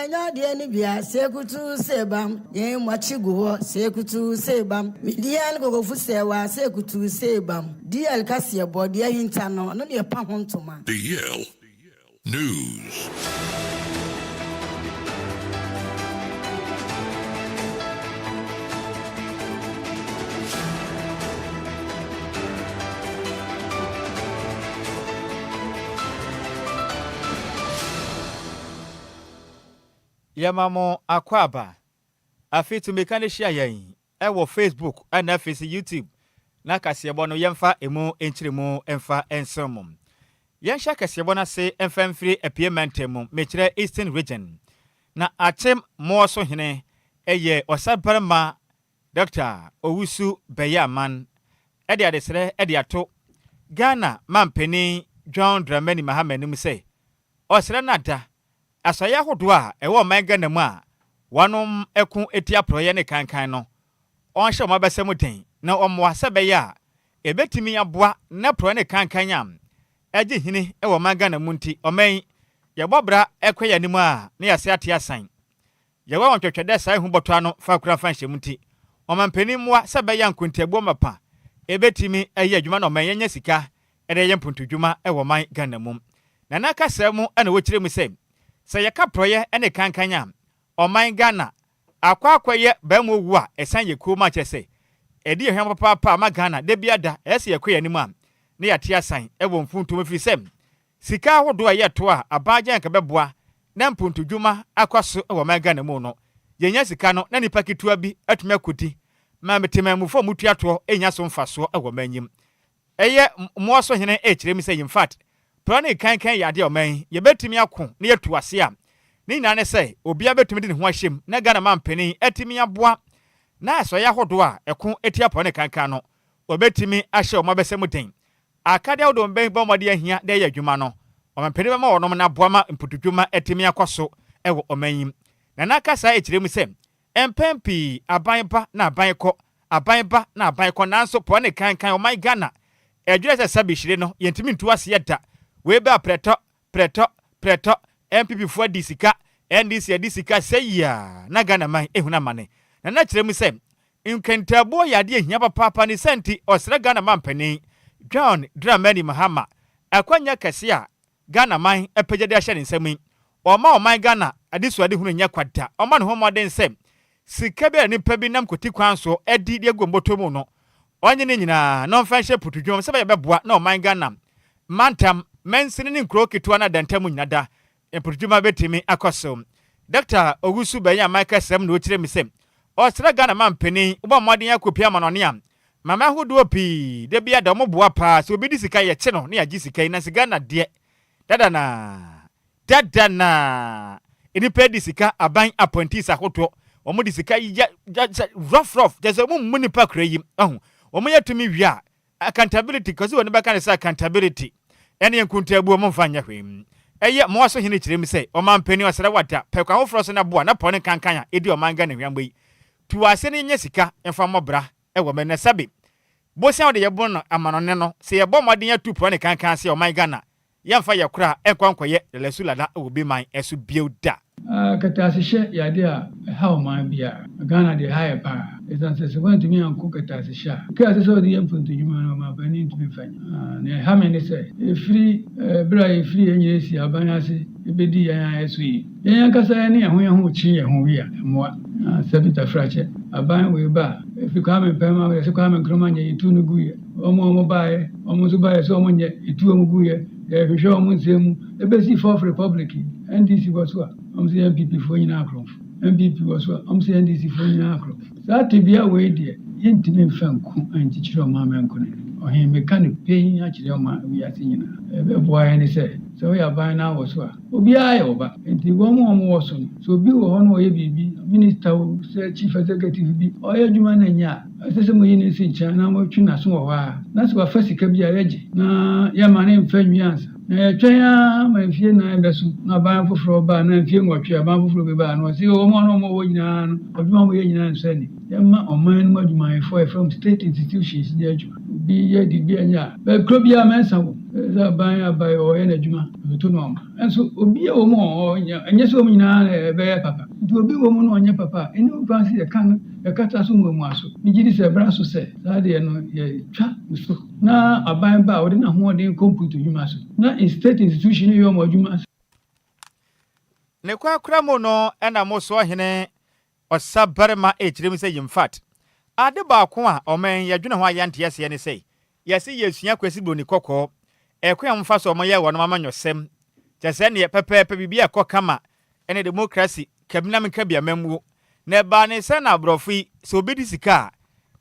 Yɛnya adeɛ no bi a, sekutu sebam. Yɛn mmakye gu hɔ, sekutu sebam. Media ne kokofu sɛwa, sekutu sebam. DL kaseɛbɔ, deɛ ahinta no, ɔno ne ɛpa ho ntoma. DL News. Yɛma mo akwaaba. Afei tumi ka no hyia yɛn ɛwɔ Facebook ɛna afei sɛ YouTube na kaseɛbɔ no yɛmfa emu nkyerɛmu mfa nsɛm mu. Yɛnhyɛ kaseɛbɔ no ase mfa mfiri apie mantam mu, mekyerɛ Eastern Region. Na Akyem Mmoɔ so hene ɛyɛ ɔsabarima Dr. Owusu Bɛyɛ Aman ɛde adesrɛ ɛde ato Ghana mampanin John Dramani Mahama anim sɛ ɔsrɛ no ada asɔeɛ ahodoɔ a ɛwɔ ɔman Ghana mu a wɔnom ɛko etia porɔeɛ ne kankan no, ɔnhyɛ wɔn abɛsɛ mu den na ɔmmoa sɛ bɛyɛ a ebɛtumi aboa na porɔeɛ ne kankan a ɛgye hene ɛwɔ ɔman Ghana mu nti ɔman yi yɛbɔ bra ɛkɔ yɛn anim a na yɛase ate asan yɛwɔ wɔn twɛtwɛ dɛ saa ehu bɔtɔ ano fa kura fa nhyɛm nti ɔmampanin mmoa sɛ bɛyɛ nkontabuo mapa ebɛtumi ɛyɛ adwuma na ɔman yɛnyɛ sika ɛde yɛ mpuntudwuma ɛwɔ ɔman Ghana mu. Na n'akasa mu ɛna wɔkyerɛ mu sɛ sɛ yɛka porɔeɛ ɛne kankan a ɔman Ghana akɔ akɔyɛ bɛrima owu a ɛsan yɛ kurom akyerɛ sɛ ɛdi yɛ hwɛ papaapa ama Ghana da bi ada ɛyɛ sɛ yɛkɔ yɛn anim a ne yɛate asan ɛwɔ mfuntum ɛfiri sɛ sika ahodoɔ a yɛto a abaagye nka bɛboa na mpuntudwuma akɔ so wɔ ɔman Ghana mu no, yɛnya sika no na nipa ketewa bi atumi akɔdi ma temamufoɔ a mutua toɔ ɛnya so mfasoɔ wɔ ɔman nyim. Ɛyɛ mmoa so hene ɛkyerɛ mu sɛ in fact porɔ ne kankan yɛ adeɛ a ɔman yi yɛbɛtumi ako na yɛtu ase a ne nyinaa ne sɛ obiara bɛtumi de ne ho ahyɛm na Ghana mampanin atumi aboa na asɔeɛ ahodoɔ a ɛko etia porɔ ne kankan no wɔbɛtumi ahyɛ wɔn abɛsɛ mu den akadeɛ ahodoɔ mbɛn bɔ mmɔden ahia de ɛyɛ adwuma no, ɔmampanin bɛma wɔnom na aboa ma mpotodwuma atumi akɔ so ɛwɔ ɔman yi mu. Na n'akasa ɛkyerɛ mu sɛ mpɛn pii aban ba na aban kɔ, aban ba na aban kɔ, nanso porɔ ne kankan ɔman Ghana ɛdwerɛ sɛ sabi hyire no yɛntumi ntu aseɛ da. Wei bɛ prɛtɔ prɛtɔ prɛtɔ, NPP foɔ adi sika, NDC adi sika sɛ yia na Ghana man ehunu amane. Na na kyerɛ mu sɛ nkɛntɛboɔ yɛ adeɛ hia papaapa ne sɛ nti ɔsrɛ Ghana mampanin John Dramani Mahama akwanya kɛse a Ghana man apagya de ahyɛ ne nsam yi, ɔma ɔman Ghana adesuade hunu nyɛ kwada, ɔma ne ho mmɔden sɛ sika bi a nipa bi nam koti kwan so adi de agu mbɔtɔ mu no ɔnye ne nyinaa na ɔmfa nhyɛ putudwom sɛ bɛyɛ bɛboa na ɔman Ghana mantam mansini ne nkuro ketewa no adantam nyina da mputudwuma bɛtumi akɔ so. Dr. Owusu Bɛyɛ Aman kasɛm na ɔkyerɛ mi sɛ ɔsrɛ Ghana mampanin wobɔ mmɔden akɔpia amanɔne a mama ahodoɔ pii da bi ada ɔmo boa paa sɛ obi di sika yɛkye no na yɛagye sika yi, na sɛ Ghana deɛ dada na dada na nnipa di sika, aban appointees ahodoɔ wɔn de sika yɛ rough rough kyɛ sɛ wɔn mu nipa kura yi ɔho wɔn yɛ tumi wie a accountability kɔsi wɔn bɛka ne sɛ accountability ɛne nkuntabuo wɔn mfa nyɛ hwee. Ɛyɛ mmoa so hene kyerɛ mu sɛ ɔman panin ɔsrɛ wada pɛkɔ ahoforɔ so na boa na pɔne kankan a ɛdi ɔman Ghana hwambɔ yi tu ase ne nyɛ sika mfa mmɔbra ɛwɔ mɛ na sɛbe bosia wɔde yɛbɔ no amanɔne no sɛ yɛbɔ mmɔden atu pɔne kankan sɛ ɔman Ghana yɛmfa yɛ kora ɛnkɔ nkɔyɛ lɛlɛsu lada ɛwɔ bi man ɛso bio da. Kɛtɛasehyɛ yɛ adeɛ a ɛha ɔman biara. Ghana deɛ ɛha yɛ paa. Ɛsiane sɛ sɛ woantumi anko kɛtɛasehyɛ a, kaa sɛ sɛ wode yɛ mfontodwuma no ɔmanpanin ntumi mfa nyɛ. Nea ɛha me ne sɛ ɛfiri berɛ a yɛfiri yɛn nyina si aban ase ɛbɛdi yɛn a ɛso yi. Yɛn ankasa yɛne yɛn ho yɛn ho kye yɛn ho wi a mmoa. Sɛbi tafrakyɛ aban wei ba a ɛfiri Kwame Mpɛma yɛsɛ Kwame Nkrumah nyɛ yɛtu no guiɛ. Wɔn a wɔn baeɛ wɔn nso baeɛ sɛ wɔn nyɛ yɛtu wɔn guiɛ. Yɛhwehwɛ wɔn nsɛm mu ɛbɛsi Fourth Republic yi, NDC wɔ so a wɔn sɛ NPP foɔ nyinaa akorɔmfo, NPP wɔ so a wɔn sɛ NDC foɔ nyinaa akorɔmfo. Saa tebea wei deɛ yɛntumi mfa nko nkyekyere ɔman mɛnko no. Ɔhen meka no pɛn akyerɛ ɔman wiase nyinaa. Ɛbɛboa yɛn ne sɛ sɛ woyɛ aban no awɔ so a obiara yɛ ɔba nti wɔn a wɔwɔ so no sɛ obi wɔ hɔ na ɔyɛ biribi, minister o, sɛ chief executive bi ɔyɛ adwuma no nyɛ a, ɛsɛ sɛ moyi ne si nkyɛn na motwe n'aso wɔ hɔ a na sɛ wafa sika bi a yɛgye na yɛma ne mfa nwi ansa na yɛtwɛn ara ma mfie 4 bɛso na aban foforɔ baa na mfie 8 aban foforɔ bi baa na ɔse wɔn a wɔwɔ nyinaa no adwuma a wɔyɛ nyinaa nsɔ ani. Yɛma ɔman no mu adwumayɛfoɔ a yɛfrɛ wɔn state institutions nyɛ adwuma. Obi yɛ biribi anyɛ a bɛkuro biara mɛnsa wɔ. Sɛ aban aba yi, ɔyɛ n'adwuma, ɔtoto nneɛma. Nso obi a wɔ mu a ɔnyɛ, ɛnyɛ sɛ wɔn nyinaa na ɛbɛyɛ papa. Nti obi wɔ mu na ɔnyɛ papa a, ɛnni ho kwan sɛ yɛka no, yɛkata so muamua so. Megye di sɛ ɛbra so sɛ saa deɛ no yɛtwa no so na aban ba a ɔde n'ahoɔden kɔ mpuntu so na state institution yɛ wɔn adwuma. Ne korakora mu no ɛna mo so ɔhene ɔsabarima ɛkyerɛ mu sɛ, yimfat ade baako a ɔman yɛdwene ho a yɛnte aseɛ ne sɛ yɛse yɛsua Kwasi Buroni Kɔkɔɔ ɛkwan a mfa so ɔmo yɛ wɔnom amanyɔsɛm kyɛ sɛ neɛ pɛpɛɛpɛ biribi a ɛkɔ kama ɛne democracy kabinam nkabiamammuo. Na ɛbaa ne sɛ na aborɔfo yi sɛ obi di sika a,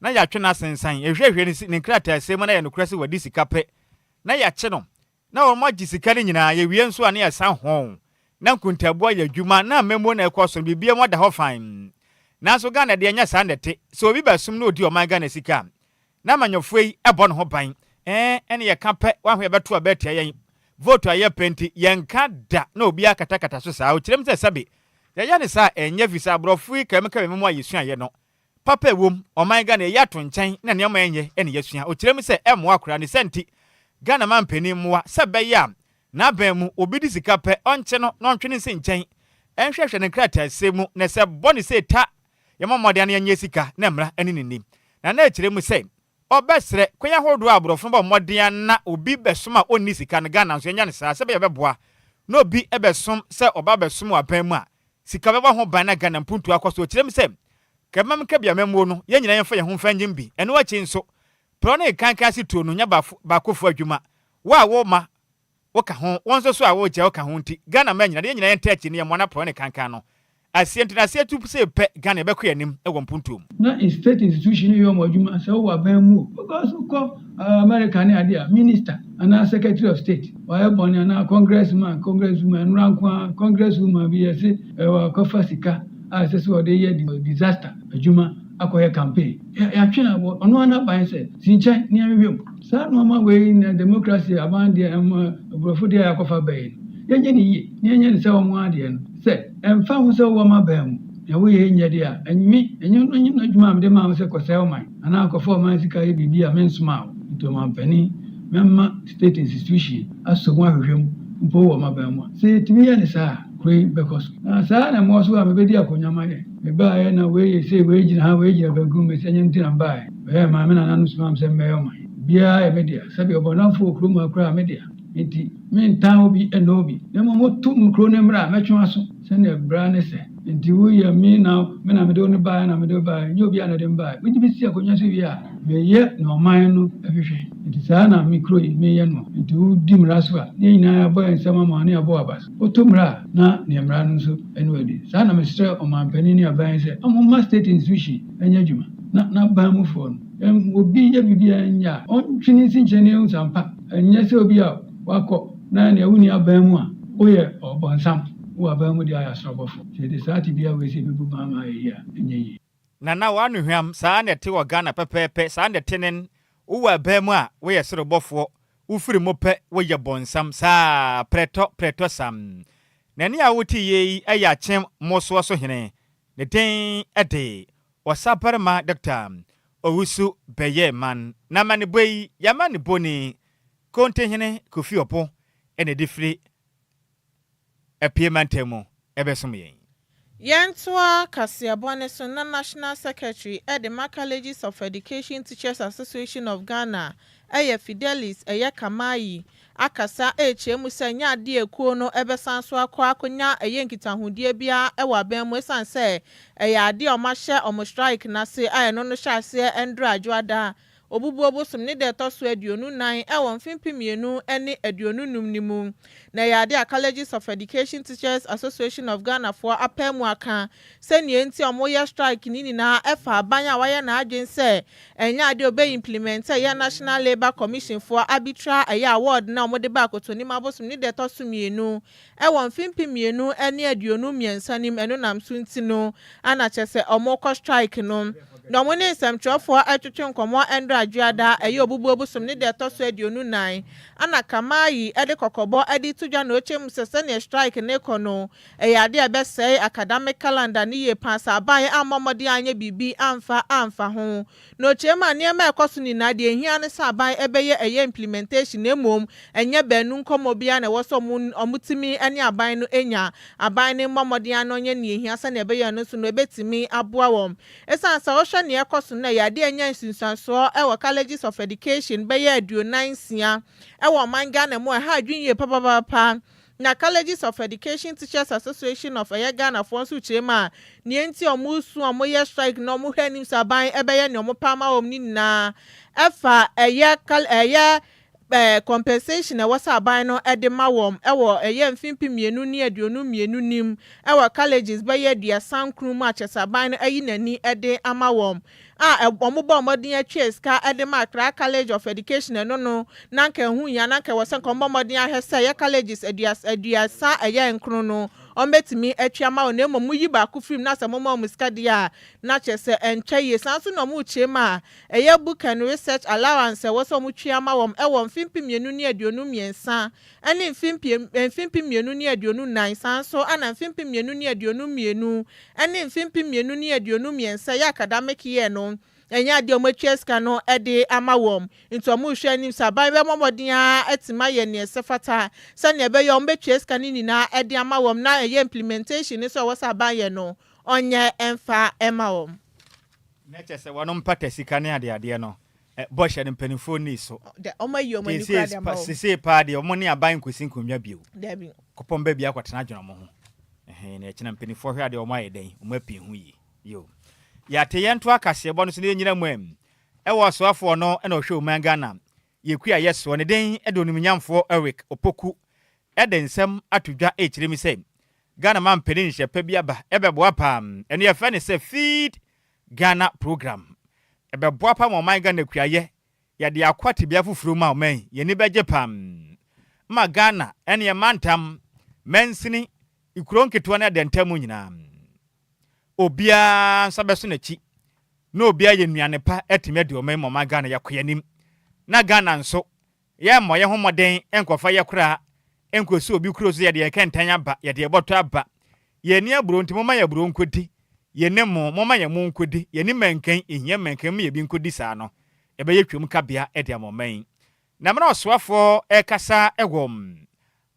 na yɛatwe no asensan, yɛhwɛhwɛ ne nkrataasɛm mu na yɛ nokorɛ sɛ wadi sika pɛ na yɛakye no na wɔn agye sika no nyinaa. Yɛwie nso a, ne yɛsan hɔn na nkuntaboa yɛ adwuma na amammuo na ɛkɔ so no, biribiara mu ada hɔ fan. Nanso Ghana deɛ, ɛnyɛ saa nnɛte. Sɛ obi bɛsom na ɔdi ɔman Ghana sika a, na amanyɔfoɔ yi ɛbɔ ne ho ban. Ɛne yɛka pɛ waho yɛbɛto a bɛatia yɛn vote a yɛpɛ, nti yɛnka da na obi akatakata so saa. Ɔkyerɛm sɛ sɛbe yɛyɛ ne saa, ɛnyɛ fi sɛ aborɔfo yi kɛmɛkɛmɛ mu a yɛsuayɛ no papa ɛwom ɔman Ghana yɛyɛ ato nkyɛn na nneɛma ɛnyɛ ɛne yɛsua. Ɔkyerɛm sɛ ɛmmoa koraa ne sɛ nti Ghana ma mpanin mmoa sɛ bɛyɛ a n'abɛn mu obi di sika pɛ, ɔnkye no na ɔntwe ne nsi nkyɛn, ɛnhwɛhwɛ ne nkrataasɛ mu, na sɛ bɔ ne sɛ ta yɛma mmɔden no yɛnyɛ sika na mmara ne ne nim. Na ɛkyerɛ mu sɛ ɔbɛsrɛ kwan ahodoɔ a aborɔfo no bɔ mmɔden na obi bɛsom a ɔnni sika no, Ghana nso yɛnya no saa sɛ bɛyɛ bɛboa na obi bɛsom sɛ ɔba bɛsom wɔ aban mu a sika bɛbɔ ho ban na Ghana mpuntu akɔ so. Ɔkyerɛ mu sɛ kɛmam nkabiamammuo no, yɛn nyinaa yɛmfa yɛn ho mfa nyim bi. Ɛno akyi nso prɔ ne kankan se tuo no nyɛ baakofo adwuma. Wo a woma woka ho, wɔn nso so a wɔregya woka ho, nti Ghana ma nyina yɛn nyinaa yɛnta akyi ne yɛmmoa na prɔ ne kankan no aseɛ nti na aseɛ tu sɛ pɛ Ghana yɛbɛkɔ yɛn anim wɔ mpuntuo mu. Na state institution yɛ wɔn adwuma sɛ wowɔ aban mu o, because wokɔ America ne adeɛ a, minister anaa secretary of state wayɛ bɔne anaa congressman, congresswoman, nnora nko a congresswoman bi yɛse ɛwɔ akɔfa sika a ɛsɛ sɛ wɔde yɛ disaster adwuma akɔyɛ campaign, yɛatwe na ɔno ara n'aban sɛ si nkyɛn ne yɛnhwehwɛ mu. Saa nneɛma wei na democracy aban deɛ ɛmo aborɔfo deɛ yɛakɔfa bɛyi no, yɛnyɛ ne yie na yɛnyɛ ne sɛ wɔn adeɛ no sɛ ɛmfa ho sɛ wowɔ ma bɛn mu na woyɛ nyɛ deɛ a ɛnmi ɛnyɛ no nyɛ adwuma a mede maa wo sɛ kɔsɛe ɔman anaa kɔfa ɔman sika yɛ biribi a mensoma wo. Nti ɔmanpanin mɛma state institution asɔ mu ahwehwɛ mu mpo wɔ ma bɛn mu a sɛ yɛtumi yɛ ne saa a, kuro yi bɛkɔ so. Na saa na mmoa so a mebɛdi akonnwa ma yɛ mebaeɛ na wei yɛ sei, wei gyina ha, wei gyina benkum, mesɛ nyɛ nti na mbaeɛ bɛyɛ maa me nananom soma me sɛ mmɛyɛ ɔman biara yɛ me dea. Sɛbi ɔbɔnamfo wɔ kurom ha koraa me dea, nti mentan obi ɛnna obi, na mmom moto kuro no mmerɛ a mɛtwe aso sɛnea bra ne sɛ nti woyɛ me na me na mede wo no baeɛ na mede wo baeɛ, nyɛ obi a na de me baeɛ. Wogye me si akonnwa so wie a, meyɛ na ɔman no hwehwɛ, nti saa na me kuro yi meyɛ no. Nti wodi mmara so a, ne nyinaa yɛabɔ yɛn nsɛm ama ne yɛabɔ aba so. Woto mmara a, na neɛ mmara no nso ɛno adi saa. Na mesrɛ ɔmanpanin ne aban sɛ ɔmomma state institution ɛnyɛ adwuma na n'aban mufoɔ no, obi yɛ biribi a ɛnyɛ a, ɔntwe ne nsi nkyɛn ne ɛhu sampa. Ɛnyɛ sɛ obi a wakɔ na nea wonni aban mu a woyɛ ɔbɔnsam, wowɔ aban mu deɛ ayɛ asorɔbɔfo. Sɛ yɛde saa te bia wei sɛ ɛbɛbu ban ma ayɛ yie a, ɛnyɛ yie. Nana wano hwam saa na ɛte wɔ Ghana pɛpɛɛpɛ. Saa na ɛte nen wowɔ aban mu a, woyɛ sorobɔfoɔ, wofiri mu pɛ, woyɛ bɔnsam saa prɛtɔ prɛtɔ sam. N'ani a wote yie yi ɛyɛ Akyem Mmosoɔ so hene, ne den ɛde Ɔsabarima Dr. Owusu Bɛyɛ Man na amanebɔ yi yɛama ne bɔni Kontehene Kofi Ɔpo ɛna ɛde firi Apie mantam mu ɛbɛsom yɛn. Yɛntoa kaseɛbɔ ne so na National Secretary ɛde ma Colleges of Education Teachers Association of Ghana, ɛyɛ Fidelis ɛyɛ Kamayi, akasa ɛrekyerɛ mu sɛ nyɛ adeɛ ekuo no ɛbɛsan so akɔ akɔnya ɛyɛ nkitahodie biara ɛwɔ aban mu, ɛsiane sɛ ɛyɛ adeɛ a wɔahyɛ wɔn strike n'ase a ɛno no hyɛ aseɛ ɛndoro Adwoada Obubuo bosom ne da ɛtɔ so 24 ɛwɔ mfe 2025 ne mu. Na ɛyɛ adeɛ a Colleges of Education Teachers Association of Ghana foɔ apɛ mu aka sɛnea nti a wɔyɛ strike ne nyinaa ɛfa aban a wayɛ n'adwene sɛ ɛnyɛ adeɛ a ɔbɛ implement ɛyɛ National Labour Commission foɔ arbitral ɛyɛ award na wɔde ba Akotonim abosom ne da ɛtɔ so 2 ɛwɔ mfe 2023 nim. Ɛno nam so nti no ana kyerɛ sɛ wɔkɔ strike no. Na wɔn ne nsɛmtwerɛfoɔ retwetwe nkɔmmɔ nnora Dwoada, ɛyɛ Obubuo bosom ne deɛ ɛtɔ so 24, ɛna Kamayi de kɔkɔbɔ de to dwa na ɔkyerɛ mu sɛ sɛdeɛ strike no rekɔ no, ɛyɛ adeɛ a ɛbɛsɛe academic calendar no yie paa sɛ aban ammɔ mmɔden anyɛ biribi amfa amfa ho. Na ɔkyerɛ mu a nneɛma a ɛkɔ so nyinaa deɛ ɛhia ne sɛ aban bɛyɛ ɛyɛ implementation na mmom ɛnyɛ baanu nkɔmmɔ biara na ɛwɔ sɛ wɔtumi ne aban no nya. Aban no mmɔ mmɔden ano nyɛ nea ehia sɛnea ɛbɛyɛ no nso no ebetumi aboa wɔn. Esiane sɛ wohwɛ nea ɛkɔ so no ɛyɛ adeɛ a anya nsunsuansoɔ wɔ Colleges of Education bɛyɛ 46 wɔ ɔman Ghana mu a ɛha adwene yie papaapa. Na Colleges of Education Teachers Association of ɛyɛ Ghanafoɔ nso kyerɛ mu a nea nti a wɔresu a wɔyɛ strike na wɔhwɛ anim sɛ aban bɛyɛ nea wɔpɛ ama wɔn no nyinaa ɛfa ɛyɛ ɛyɛ compensation a ɛwɔ sɛ aban no de ma wɔn wɔ ɛyɛ mfe 2022 nim wɔ colleges bɛyɛ 39 mu a kyerɛ sɛ aban no ayi n'ani de ama wɔn a wɔn bɔ mmɔden atwa sika de ma Accra College of Education. Ɛno no na nka ɛho hia na nka ɛwɔ sɛ nka wɔn bɔ mmɔden ahwɛ sɛ ɛyɛ colleges 39 no wɔn bɛtumi atwa ama wɔn, na mmom yi baako firim na sɛ wɔma wɔn sika deɛ a na kyerɛ sɛ ɛntwa yie. Saa nso na wɔn rekyerɛ mu a ɛyɛ book and research allowance ɛwɔ sɛ wɔn twa ama wɔn ɛwɔ mfe 2023 ɛne mfe 2024, saa nso ɛna mfe 2022 ɛne mfe 2023 yɛ academic year no, ɛnyɛ adeɛ a wɔn atwa sika no de ama wɔn. Nti wɔn rehwɛ anim sɛ aban bɛbɔ mmɔden ara atumi ayɛ nea ɛsɛ fata sɛnea ɛbɛyɛ wɔn bɛtua sika no nyinaa de ama wɔn na ɛyɛ implementation nso a ɛwɔ sɛ aban yɛ no ɔnyɛ ɛmfa ɛma wɔn. Na kyerɛ sɛ wɔn mpata sika ne adeadeɛ no, bɔhyɛ no mpanimfoɔ ni so. Wɔn ayi wɔn ani kura de ama wɔn. Sesei paa deɛ wɔn ne aban nkosi nkonnwa bio. Dabi. Kɔpɔn baabi akɔtena adwene wɔn ho. Ɛhɛn na ɛkyina mpanimfoɔ hwɛ adeɛ wɔn ayɛ dɛn wɔn apii ho yie. Yo. Yɛate yɛn to akaseɛbɔ no so na yɛnyina mu ɛ. Ɛwɔ ɔsoafoɔ no ɛna ɔhwɛ ɔman Ghana. Yɛkua yɛ soɔ ne den ɛde onimnyamfoɔ Eric Opoku ɛde nsɛm ato dwa ɛkyerɛ mi sɛ Ghana ma mpanin nhyɛ pa bi aba ɛbɛboa paa. Ɛno yɛfrɛ ne sɛ Feed Ghana Program. Ɛbɛboa pa ma ɔman Ghana kuayɛ yɛde akɔ tebea foforɔ mu a ɔman yɛni bɛgye pam ma Ghana ɛne ɛmantam mansini ikuro nketewa ne adɛntam mu nyinaa obiara nsa bɛso n'akyi na obiara yɛ nnuane pa atumi adi ɔman mu. Ɔman Ghana yɛkɔ yɛnim na Ghana nso yɛmmɔ yɛn ho mmɔden nkɔfa yɛ koraa nkɔsi obi kuro so. Yɛde yɛn kɛntɛn aba, yɛde yɛbɔtɔ aba, yɛni aburo nti momma yɛ aburo nkɔdi, yɛne mo momma yɛn mo nkɔdi, yɛne mɛnkan ehia mɛnkan mu yɛ bi nkɔdi. Saa no ɛbɛyɛ twam kabea ɛde ama ɔman yi. Na mmerɛ ɔsoafoɔ ɛkasa ɛwɔ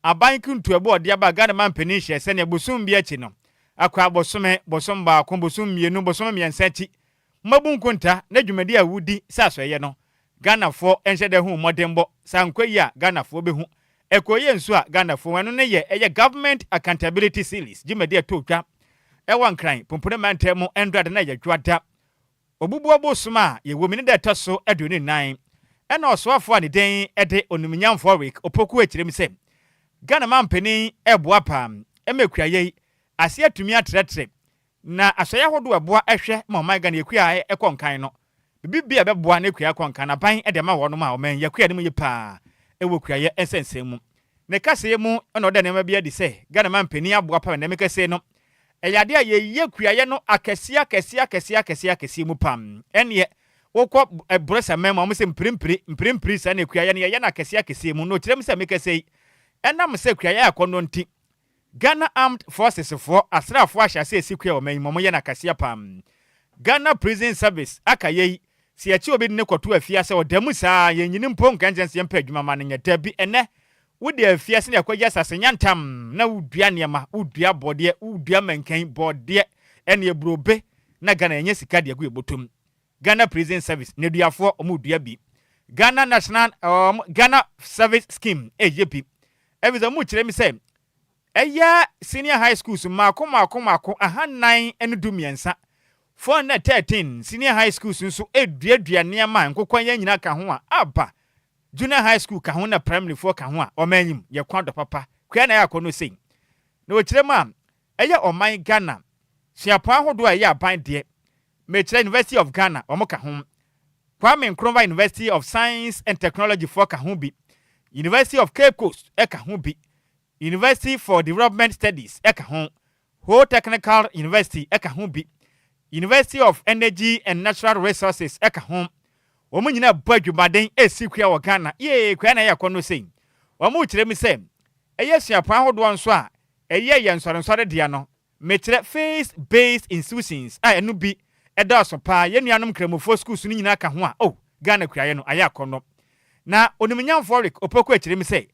aban kuntuabɔ ɔde aba Ghana ma mpanin hyɛ sɛnea bosom bi akyi no akɔ abosome bosom 1, bosom 2, bosom 3 akyi mmabu nkonta na dwumadi a wodi sɛ asɔyɛ no Ghanafoɔ nhyɛ dɛ hu mmɔdenbɔ saa nkɔ yi a Ghanafoɔ bɛhu ɛkɔ yɛ nso a Ghanafoɔ ɛno ne yɛ ɛyɛ Government Accountability Series dwumadi a ɛtɔ dwa ɛwɔ Nkran Pompone mantam mu ɛndrade na ɛyɛ Dwoada Obubuo bosom a yɛwɔ mu ne da ɛtɔ so 24. Ɛna ɔsoafoɔ a ne den ɛde onimnyamfoɔ Eric Opoku akyerɛ mu sɛ Ghana ma mpanin ɛboa paa ɛma kuayɛ yi ase atumi atrɛtrɛ na asɔyɛ ahodoɔ ɛboa ɛhwɛ ma ɔman Ghana yɛkua ɛkɔ nkan no bibi bi a ɛbɛboa na kua ɛkɔ nkan na ban ɛde ama wɔn a ɔman yɛkua no mu yɛ paa ɛwɔ kuayɛ nsɛnsɛn mu. Ne kaseɛ mu ɛna ɔda nneɛma bi adi sɛ Ghana ma mpanin aboa paa. Nneɛma kɛseɛ no ɛyɛ adeɛ a yɛyɛ kuayɛ no akɛseɛ akɛseɛ akɛseɛ akɛseɛ akɛseɛ mu pam. Ɛneɛ wokɔ ɛborɔ sɛ mɛma wɔn sɛ mpirimpiri mpirimpiri saa na kuayɛ no yɛyɛ no akɛseɛ akɛseɛ mu. Na ɔkyerɛ mu sɛ mekɛseɛ yi ɛnam sɛ kuayɛ akɔnnɔ nti Ghana Armed Forces foɔ asraafoɔ ahyɛ ase esi kua wɔ man mu, wɔn yɛ no akɛseɛ pam. Ghana Prison Service aka yɛ yi sɛ yɛkyi obi de ne kɔto afiase ɔda mu saa yɛnyini mpo nkankyɛn sɛ yɛmpɛ adwuma ma no nyɛ. Dabi, ɛnɛ wode afiase ne akɔgye asase nyantam na wodua nneɛma, wodua bɔdeɛ, wodua mankan, bɔdeɛ ɛne aburobe na Ghana yɛnyɛ sika de agu yɛbɔtɔm. Ghana Prison Service nneduafoɔ ɔmo dua bi, Ghana National Ghana Service Scheme ɛyɛ bi ɛfiri sɛ ɔmo kyerɛ mi sɛ ɛyɛ senior high schools mmaako mmaako mmaako 413, 413 senior high schools nso eduadua nneɛma a nkokɔ yɛn nyinaa ka ho a aba junior high school ka ho na primary foɔ ka ho a ɔman anim yɛ kwan dɔ papa kua na ɛyɛ akɔ no sei. Na wɔkyerɛ mu a ɛyɛ ɔman Ghana suapɔn ahodoɔ a ɛyɛ aban deɛ, mekyerɛ University of Ghana wɔn ka ho, Kwame Nkrumah University of Science and Technology foɔ ka ho bi, University of Cape Coast ɛka ho bi, University for Development Studies ɛka ho, Ho Technical University ɛka ho bi. University of Energy and Natural Resources ka ho. Wɔn nyinaa bɔ adwumaden resi kua wɔ Ghana. Yee, kua na ɛyɛ akɔnnɔ sei. Wɔrekyerɛ mu sɛ ɛyɛ suapɔn ahodoɔ nso a ɛyɛ yɛn nsɔrensɔre dea no. Mekyerɛ Faith Based Institutions a ɛno bi dɔɔso paa. Yɛn nuanom Nkramofoɔ schools no nyinaa ka ho a, oh, Ghana kuayɛ no ayɛ akɔnnɔ. Na Onimnyamfoɔ Rick Opoku kyerɛ mu sɛ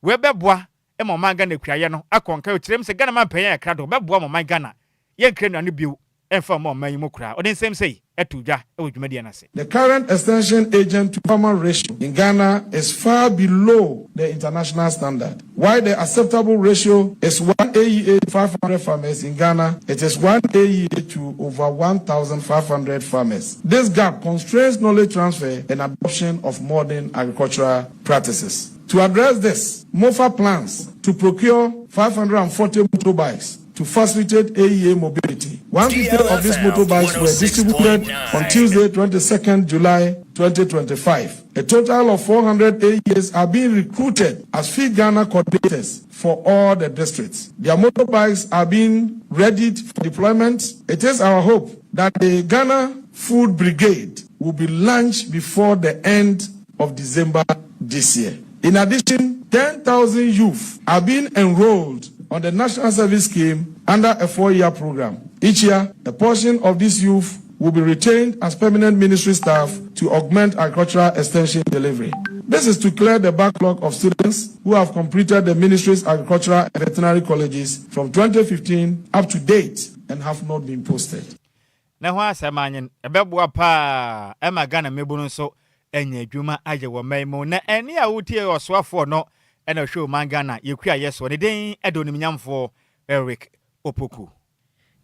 wei bɛboa ma ɔman Ghana kuayɛ no akɔ nkan. Ɔkyerɛ mu sɛ Ghana manpanyin ayɛ krado, ɔbɛboa ma ɔman Ghana yɛnkra nnuane bio mfa mma ɔman yi mu koraa. Ɔde nsɛm sei too dwa wɔ dwumadie no ase. The current extension agent to farmer ratio in Ghana is far below the international standard. While the acceptable ratio is 1 AEA to 500 farmers in Ghana, it is 1 AEA to over 1,500 farmers. This gap constrains knowledge transfer and adoption of modern agricultural practices. To address this, MOFA plans to procure 540 motorbikes to facilitate AEA mobility. 150 of these motorbikes were distributed on Tuesday, 22nd July 2025. A total of 400 AEAs are being recruited as Feed Ghana coordinators for all the districts. Their motorbikes are being readied for deployment. It is our hope that the Ghana Food Brigade will be launched before the end of December this year. In addition, 10,000 youth are being enrolled on the National Service Scheme under a 4-year program. Each year, a portion of these youth will be retained as permanent ministry staff to augment agricultural extension delivery. This is to clear the backlog of students who have completed the ministry's agricultural and veterinary colleges from 2015 up to date and have not been posted. Ne ho asɛm anyen ɛbɛboa paa ɛma Ghana mmabunu nso anya adwuma ayɛ wɔ man mu. Na ɛne a wotie ɔsoafoɔ no ɛna ɔhwɛ ɔman Ghana yɛkua yɛ soɔ ne den ɛde onimnyamfoɔ Eric Opoku.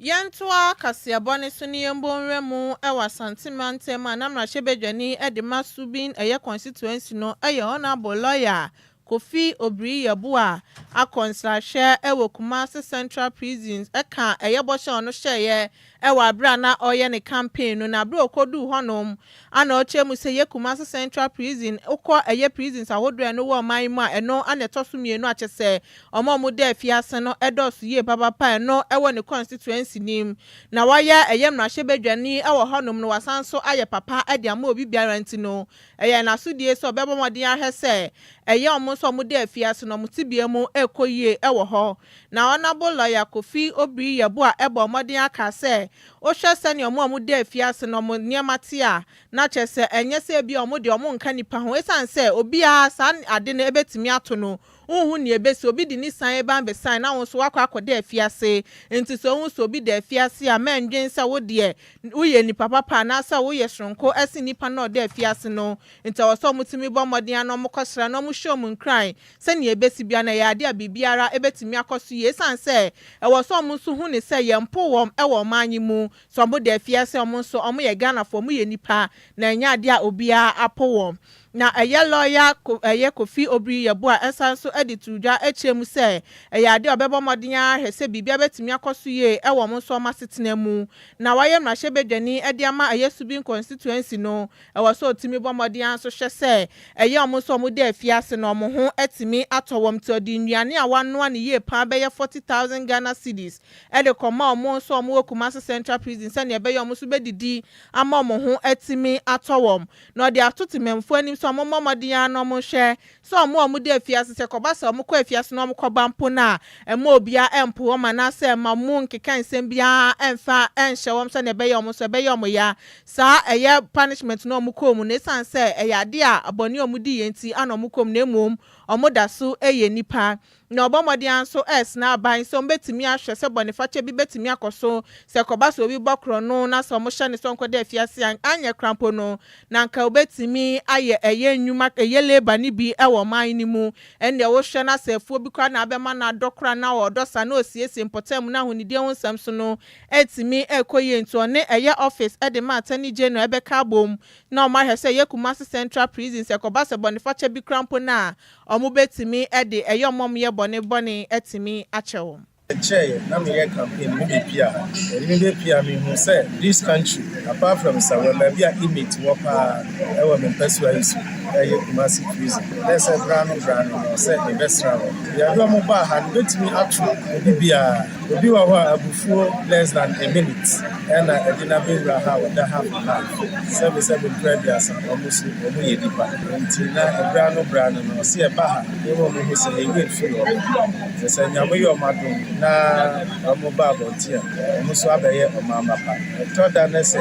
Yɛntoa kaseɛbɔ ne so ne yɛmbɔ nwura mu wɔ Asante mantam a na mmarahyɛbadwani de ma Subin ɛyɛ constituency no ɛyɛ Honourable Lawyer Kofi Obiri Yeboah akɔ nsrahwɛ wɔ Kumasi Central Prisons ɛka ɛyɛ bɔhyɛ a ɔno hyɛeɛ ɛwɔ abere a na ɔreyɛ ne campaign no. Na abere a ɔkɔduu hɔnom ana ɔkyerɛ mu sɛ yɛ Kumasi Central Prison, wokɔ ɛyɛ prisons ahodoɔ a ɛno wɔ ɔman yi mu a, ɛno ana ɛtɔ so mmienu akyɛ sɛ ɔmo a ɔmo da afiase no ɛdɔɔso yie papapa. Ɛno ɛwɔ ne constituency nim na wayɛ ɛyɛ mmarahyɛbadwani ɛwɔ hɔnom no, wasan so ayɛ papa ɛde ama obi biara, nti no ɛyɛ n'asodie sɛ ɔbɛbɔ mmɔden ahwɛ sɛ ɛyɛ ɔmo nso ɔmo da afiase no ɔmo tibea mu ɛkɔ yie ɛwɔ hɔ. Na Honourable Lawyer Kofi Obiri Yeboah ɛbɔ mmɔden aka sɛ wohwɛ sɛnea ɔmo a ɔmo da afiase no ɔmo nneɛma te a, na kyerɛ sɛ ɛnyɛ sɛ ebi a ɔmo deɛ ɔmo nka nipa ho, esiane sɛ obiara saa ade no ebetumi ato no. Nhu nea ebesi obi de ne san eba mbɛsan na wɔn nso wakɔ akɔda afiase. Nti sɛ ohun sɛ obi da afiase a, mɛndwen sɛ wo deɛ woyɛ nipa papa anaasɛ woyɛ soronko ɛsi nipa na ɔda afiase no. Nti ɛwɔ sɛ ɔmo tumi bɔ mmɔden ano ɔmo kɔsra na ɔmo hyɛ ɔmo nkuran sɛnea ebesi bia na ɛyɛ ade a biribiara ebetumi akɔ so yie, esan sɛ ɛwɔ sɛ ɔmo nso hu ne sɛ yɛn mpo wɔm ɛwɔ ɔman yi mu. Sɛ ɔmo da afiase, ɔmo nso ɔmo yɛ Ghanafoɔ, ɔmo yɛ nipa na ɛnyɛ ade a obiara apo wɔn. Na ɛyɛ lɔya ɛyɛ Kofi Obiri Yeboah ɛsan nso ɛde to dwa akyerɛ mu sɛ ɛyɛ ade a ɔbɛbɔ mmɔden ahwɛ sɛ biribi bɛtumi akɔ so yie ɛwɔ ɔmo nso ɔmo asetena mu. Na wayɛ mmarahyɛbadwani ɛde ama ɛyɛ Subin constituency no, ɛwɔ sɛ ɔtumi bɔ mmɔden nso hwɛ sɛ ɛyɛ ɔmo nso ɔmo da afiase na ɔmo ho ɛtumi atɔ wɔn. Ti ɔde nnuane a wanoa ne yie paa bɛyɛ 40,000 Ghana cedis ɛde kɔma ɔmo nso ɔmo wɔ Kumasi Central Prison sɛnea ɛbɛyɛ ɔmo nso bɛdidi ama ɔmo ho ɛtumi atɔ wɔn. Na ɔde ato temamfoɔ anim sɛ ɔmo mmɔ mmɔden ara na ɔmo hwɛ sɛ ɔmo a ɔmo da afiase, sɛ kɔba sɛ ɔmo kɔ afiase na ɔmo kɔba mpo no a, ɛma obiara ɛmpo wɔn anaasɛ ɛma ɔmo nkeka nsɛm biara ɛmfa ɛnhyɛ wɔn sɛnea ɛbɛyɛ ɔmo nso ɛbɛyɛ ɔmo ya. Saa ɛyɛ punishment na ɔmo kɔɔ mu no, esan sɛ ɛyɛ ade a abɔne a ɔmo di yɛn ti ana ɔmo kɔɔ mu, na emom ɔmo da so ɛyɛ nipa. Na ɔbɔ mmɔden nso ɛresena aban sɛ ɔmo bɛtumi ahwɛ sɛ bɔnefakyɛ bi bɛtumi akɔ so, sɛ kɔba sɛ obi bɔ korɔ na sɛ ɔmo hyɛ ne sɛ ɔnkɔda afiase a, anyɛ krampo no na nka obɛtumi ayɛ ɛyɛ nnwuma ɛyɛ labour ne bi ɛwɔ ɔman no mu. Ɛnna wohwɛ na sɛ afuo bi koraa na abɛma no adɔ koraa na ɔdɔ sa na osiesie mpɔtam na ahonidie ho nsɛm so no ɛtumi ɛkɔ yie. Nti ɔne ɛyɛ office ɛde ma Attorney General ɛbɛka abom na ɔmo ahwɛ sɛ ɛyɛ Kumasi Central Prison, sɛ kɔba sɛ bɔnefakyɛ bi koraa mpo na ɔmo bɛtumi ɛde ɛyɛ ɔmo ɔmo yɛ bɔne bɔne ɛtumi akyɛ wɔn. Kyɛɛ na meyɛ campaign mu bepia ɛde me bepia, mehu sɛ this country, apart from Nsawam, baabi a inmate wɔ paa ɛwɔ me mpɛsoa yi so ɛyɛ Kumasi Prison. Dɛ sɛ bra no bra no no sɛ mebɛsra wɔ yɛde ɔmo baa ha no bɛtumi ato obi biara. Obi wɔ hɔ a abufuo less than a minute ɛna ɛde no abɛwura ha a ɔda ha for life. Sɛbe sɛbe mprɛ 30, wɔn nso wɔn yɛ nipa. Nti na ɛberɛ ano berɛ ano no ɔse ɛba ha na wɔn hu sɛ yɛn werɛ firi wɔn. Sɛ sɛ Nyame yɛ wɔn adom na wɔn ba abɔnten a, wɔn nso abɛyɛ ɔman pa. Ɛtɔ da na sɛ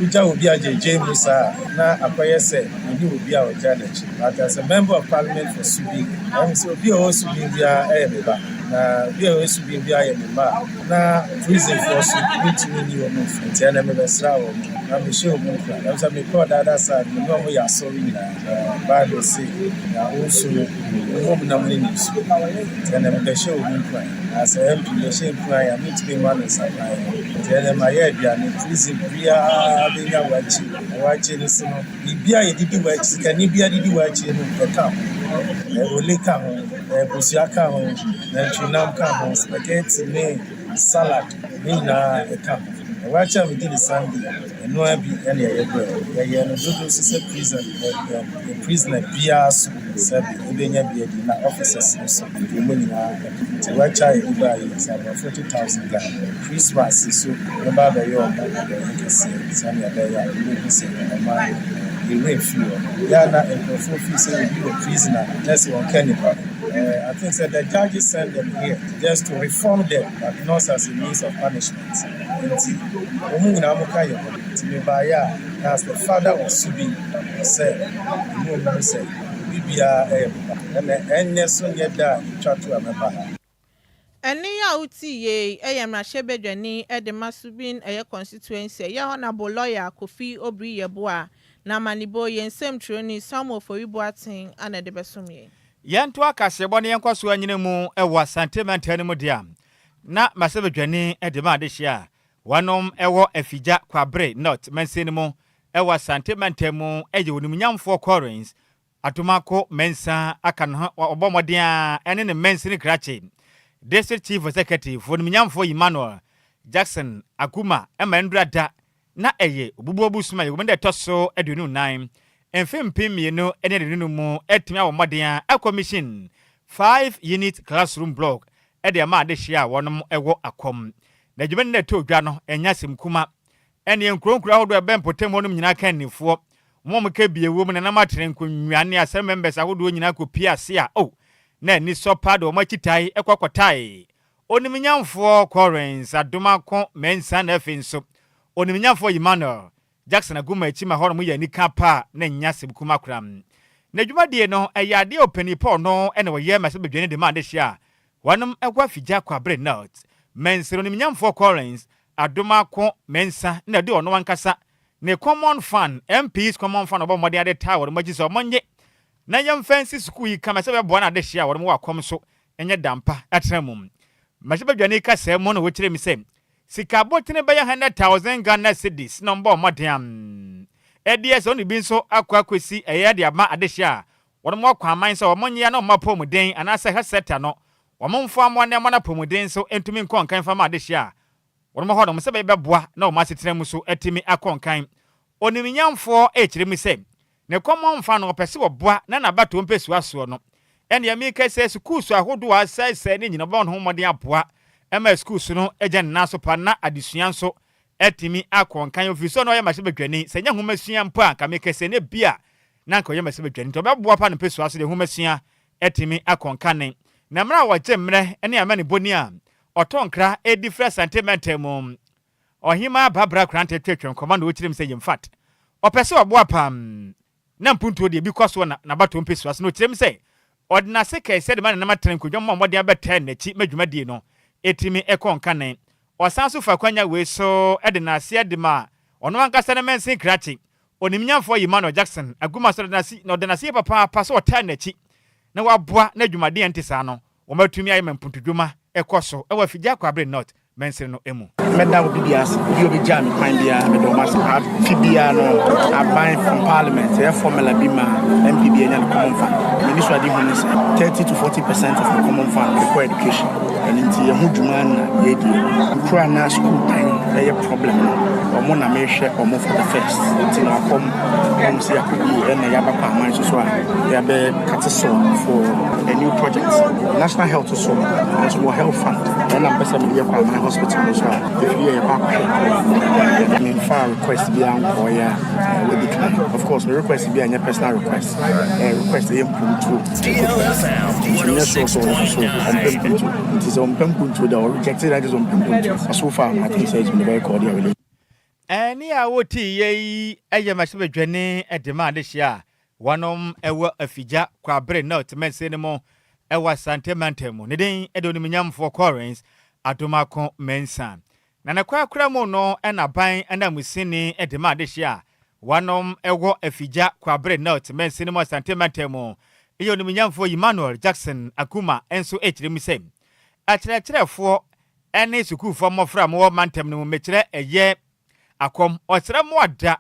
wogya obi agyegye mu saa a, na akɔyɛ sɛ ɔni obi a ɔgya n'akyi. But as a member of parliament for Subin, ɛhu sɛ obi a ɔwɔ Subin biara ɛyɛ me ba. Na obi a ɔwɔ Subin biara yɛ me mma a, na prisonfoɔ so mentumi nyi wɔn mfiri. Nti ɛnɛ mebɛsra wɔn na mehyɛ wɔn nkura. Na sɛ mekɔɔ dada saa no, me ne wɔn yɛ asɔre nyinaa. Bible se na wonsu no, wɔn nam ne ne nsu. Nti ɛnɛ mebɛhyɛ wɔn nkuran. Na sɛ MP mehyɛ nkuran a, mentumi mma no nsakran. Nti ɛnɛ mayɛ aduane, prison biara bɛnya wakye. Na wakye no so no, biribi a yɛdidi wakye, sikani biara didi wakye no, ɛka ho. Ole ka ho, kosua ka ho, nantwinam ka ho, spaghetti ne salad ne nyinaa ɛka ho. Na wakye a medi ne Sunday, ɛnoa bi ɛne ɛyɛ brɛ. Yɛyɛ no dodo nso sɛ prison prisoner biara so sɛbi wobɛnya bi adi, na officers nso de mu nyinaa. Nti wakye a yɛde baa yi sɛ about 40,000 Ghana. Christmas nso yɛba abɛyɛ ɔmo adɔyɛ kɛseɛ sɛnea ɛbɛyɛ a wobɛhu sɛ ɔman yɛwerɛ mfiri hɔ. Yɛ na nkurɔfoɔ fii sɛ obi wɔ prison a, na sɛ wɔnka nipa. I think that the judges send them here just to reform them, but not as a means of punishment. Nti wɔn nyinaa mo ka yɛ ho. Nti mebaeɛ a, na as the father of Subin, sɛ emu ɔmo hu sɛ obi biara ɛyɛ me ba. Ɛnɛ ɛnyɛ so nyɛ da a etwa to a mɛba ha. Ɛne a wotie yei ɛyɛ mmarahyɛbadwani de ma Subin ɛyɛ constituency, ɛyɛ Honourable Lawyer Kofi Obiri Yeboah, na amanibɔ yɛn nsɛmtwerɛni Samuel Ofori Boateng ana de bɛsom yɛn. Yɛnto akaseɛbɔ ne yɛnkɔ so anyina mu wɔ Asante mantam no mu deɛ a, na mmarahyɛbadwani de ma adehyeɛ a wɔnom wɔ Afigya Kwabre North mansin no mu wɔ Asante mantam mu yɛ Onimnyamfoɔ Collins Adomako Mensah aka ne ho ɔbɔ mmɔden a ɛne ne mansini krakye, District Chief Executive Onimnyamfoɔ Emmanuel Jackson Aguma, ma ndura da na ɛyɛ Obubuo bosome a yɛwɔ mu da ɛtɔ so 24, mfe 2025 mu atumi awɔ mmɔden a akɔmission five unit classroom block de ama adehyeɛ a wɔnom wɔ akɔm. Na adwuma no na ɛtɔ dwa no ɛnyɛ asɛm kuma. Ɛneɛ nkuro nkuro ahodoɔ a ɛbɛn mpɔtam hɔnom nyinaa ka nnifoɔ. Wɔn a wɔka bie wɔ mu, nananom atene nkonnwa ne asɛm members ahodoɔ nyinaa kɔpie ase a, oh, na ani sɔ paa de wɔn akyi tae kɔ kɔtae Onimnyamfoɔ Collins Adomako Mensah na afei nso Onimnyamfoɔ Emmanuel Jackson Aguma akyi ma hɔnom yɛ anika paa na ɛnyɛ asɛm kuma koraa. Na dwumadie no ɛyɛ adeɛ a ɔpanin Paul no na ɔyɛ mmarahyɛbadwani de ma adehyeɛ a wɔnom wɔ Afigya Kwabre North Mansini. Onimnyamfoɔ Collins Adomako Mensah na ɛde ɔno ankasa ne Common Fund, MPs Common Fund, ɔbɔ mmɔden ade taa wɔn akyi sɛ wɔnnye na yɛmfa nsi sukuu yi kama sɛ bɛboa no adehyeɛ a wɔnom wɔ akɔm so nyɛ dampa atena mu. Mmarahyɛbadwani kasaa mu na wɔkyerɛ mu sɛ sika abotene bɛyɛ 100,000 Ghana cedis na ɔmbɔ mmɔden a ɛdeɛ sɛ ɔne bi nso akɔ akɔsi ɛyɛ de ama adehyeɛ a wɔnom wɔ kwan sɛ wɔn nyɛ na wɔn apɔmuden anaasɛ health sector no wɔn mfa mmoa na ɛmɔ no apɔmuden nso ntumi nkɔ nkan fa ma adehyeɛ a wɔnom hɔ nom sɛ bɛyɛ na wɔn asetena mu so atumi akɔ nkan. Onimnyamfoɔ ɛkyerɛ mu sɛ ne kɔmmɔ mfa no ɔpɛ sɛ wɔboa na n'abatoɔ mpɛsua soɔ no ɛnea meka sɛ sukuu so ahodoɔ a asɛesɛe ne nyina ɔbɛma ne ho mmɔden aboa ɛma sukuu so no agya ne nan so pa na adesua nso atumi akɔ nkan, ofiri sɛ ɔno ɔyɛ mmarahyɛbadwani. Sɛ nyɛ nhoma sua mpo a, nka meka sɛ ne bi a na nka ɔyɛ mmarahyɛbadwani, nti ɔbɛboa pa no mpɛsua so deɛ nhoma sua atumi akɔ nkane. Na mmerɛ a wɔgye mmerɛ ne amanebɔni a ɔtɔ nkra ɛdi firi Asante mantam mu, Ɔhema Babra Krante, twetwe nkɔmmɔ na ɔkyerɛ mu sɛ in fact ɔpɛ sɛ ɔboa pam na mpuntuo deɛ bi kɔ soɔ na n'abatoɔ mpɛsua so, na ɔkyerɛ mu sɛ ɔde n'ase kɛseɛ de ma nenam atena nkonnwa mu a mmɔden abɛtɛɛ n'akyi ma dwumadie no ɛtumi ɛkɔ nkane. Ɔsan so fa kwanya wei so de n'aseɛ de ma ɔno ankasa ne mansin krakye, Onimnyamfoɔ Emmanuel Jackson Aguma, so na ɔde n'aseɛ papaapa sɛ ɔtaa n'akyi na waboa na dwumaden a ɛnte saa no wɔmatumi ayɛ ma mpuntudwuma ɛkɔ so ɛwɔ Afigya Kwabre North mansini no mu. Mɛda obi bi ase, obi a obɛgyaa me kwan biara, meda ɔmo ase. Afe biara no, aban from parliament ɛyɛ formula bi ma MP bi anya ne common fund. M'ani so ade hu ne sɛ 30 to 40% of the common fund ɛkɔ education. Ɛno nti yɛho dwuma na yɛdie. Nkura na school dan. ɛyɛ problem no, ɔmo na mehwɛ ɔmo for the first. Nti na akɔm ɔmo sɛ yɛakɔ bi ɛna yɛaba kɔ aman so so a yɛabɛ cut sod for a new project. National Health so nso wɔ health fund ɛna mpɛ sɛ mede yɛkɔ aman hospital no so a ɛfiri yɛ yɛkɔ akɔhwɛ. Memfa request biara nkɔɔyɛ a wadi kan. Of course, me request bi a nyɛ personal request, request ɛyɛ mpuntuo, nti menyɛ sure sɛ ɔno so ɔmpɛ mpuntuo. Nti sɛ ɔmpɛ mpuntuo da ɔreject that is ɔmpɛ mpuntuo. But so far, I think sɛ it's been a very cordial relationship. Ɛne a wɔtii yɛ yi ɛyɛ mmarahyɛbadwani de ma adehyɛ a wɔnom ɛwɔ Afigya Kwabere North mansini no mu ɛwɔ Asante mantam mu. Ne din ɛde Onimnyamfoɔ Collins Adomako Mensa. Na ne korakora mu no, ɛna ban ananmusini de ma adehyɛ a wɔnom ɛwɔ Afigya Kwabere North mansini no mu, Asante mantam mu, ɛyɛ Onimnyamfoɔ Emmanuel Jackson Akuma nso ɛkyerɛ mu sɛ akyerɛkyerɛfoɔ ɛne sukuufoɔ mmɔfra a wɔwɔ mantam no mu, mekyerɛ ɛyɛ Akɔm, ɔsrɛ mo ada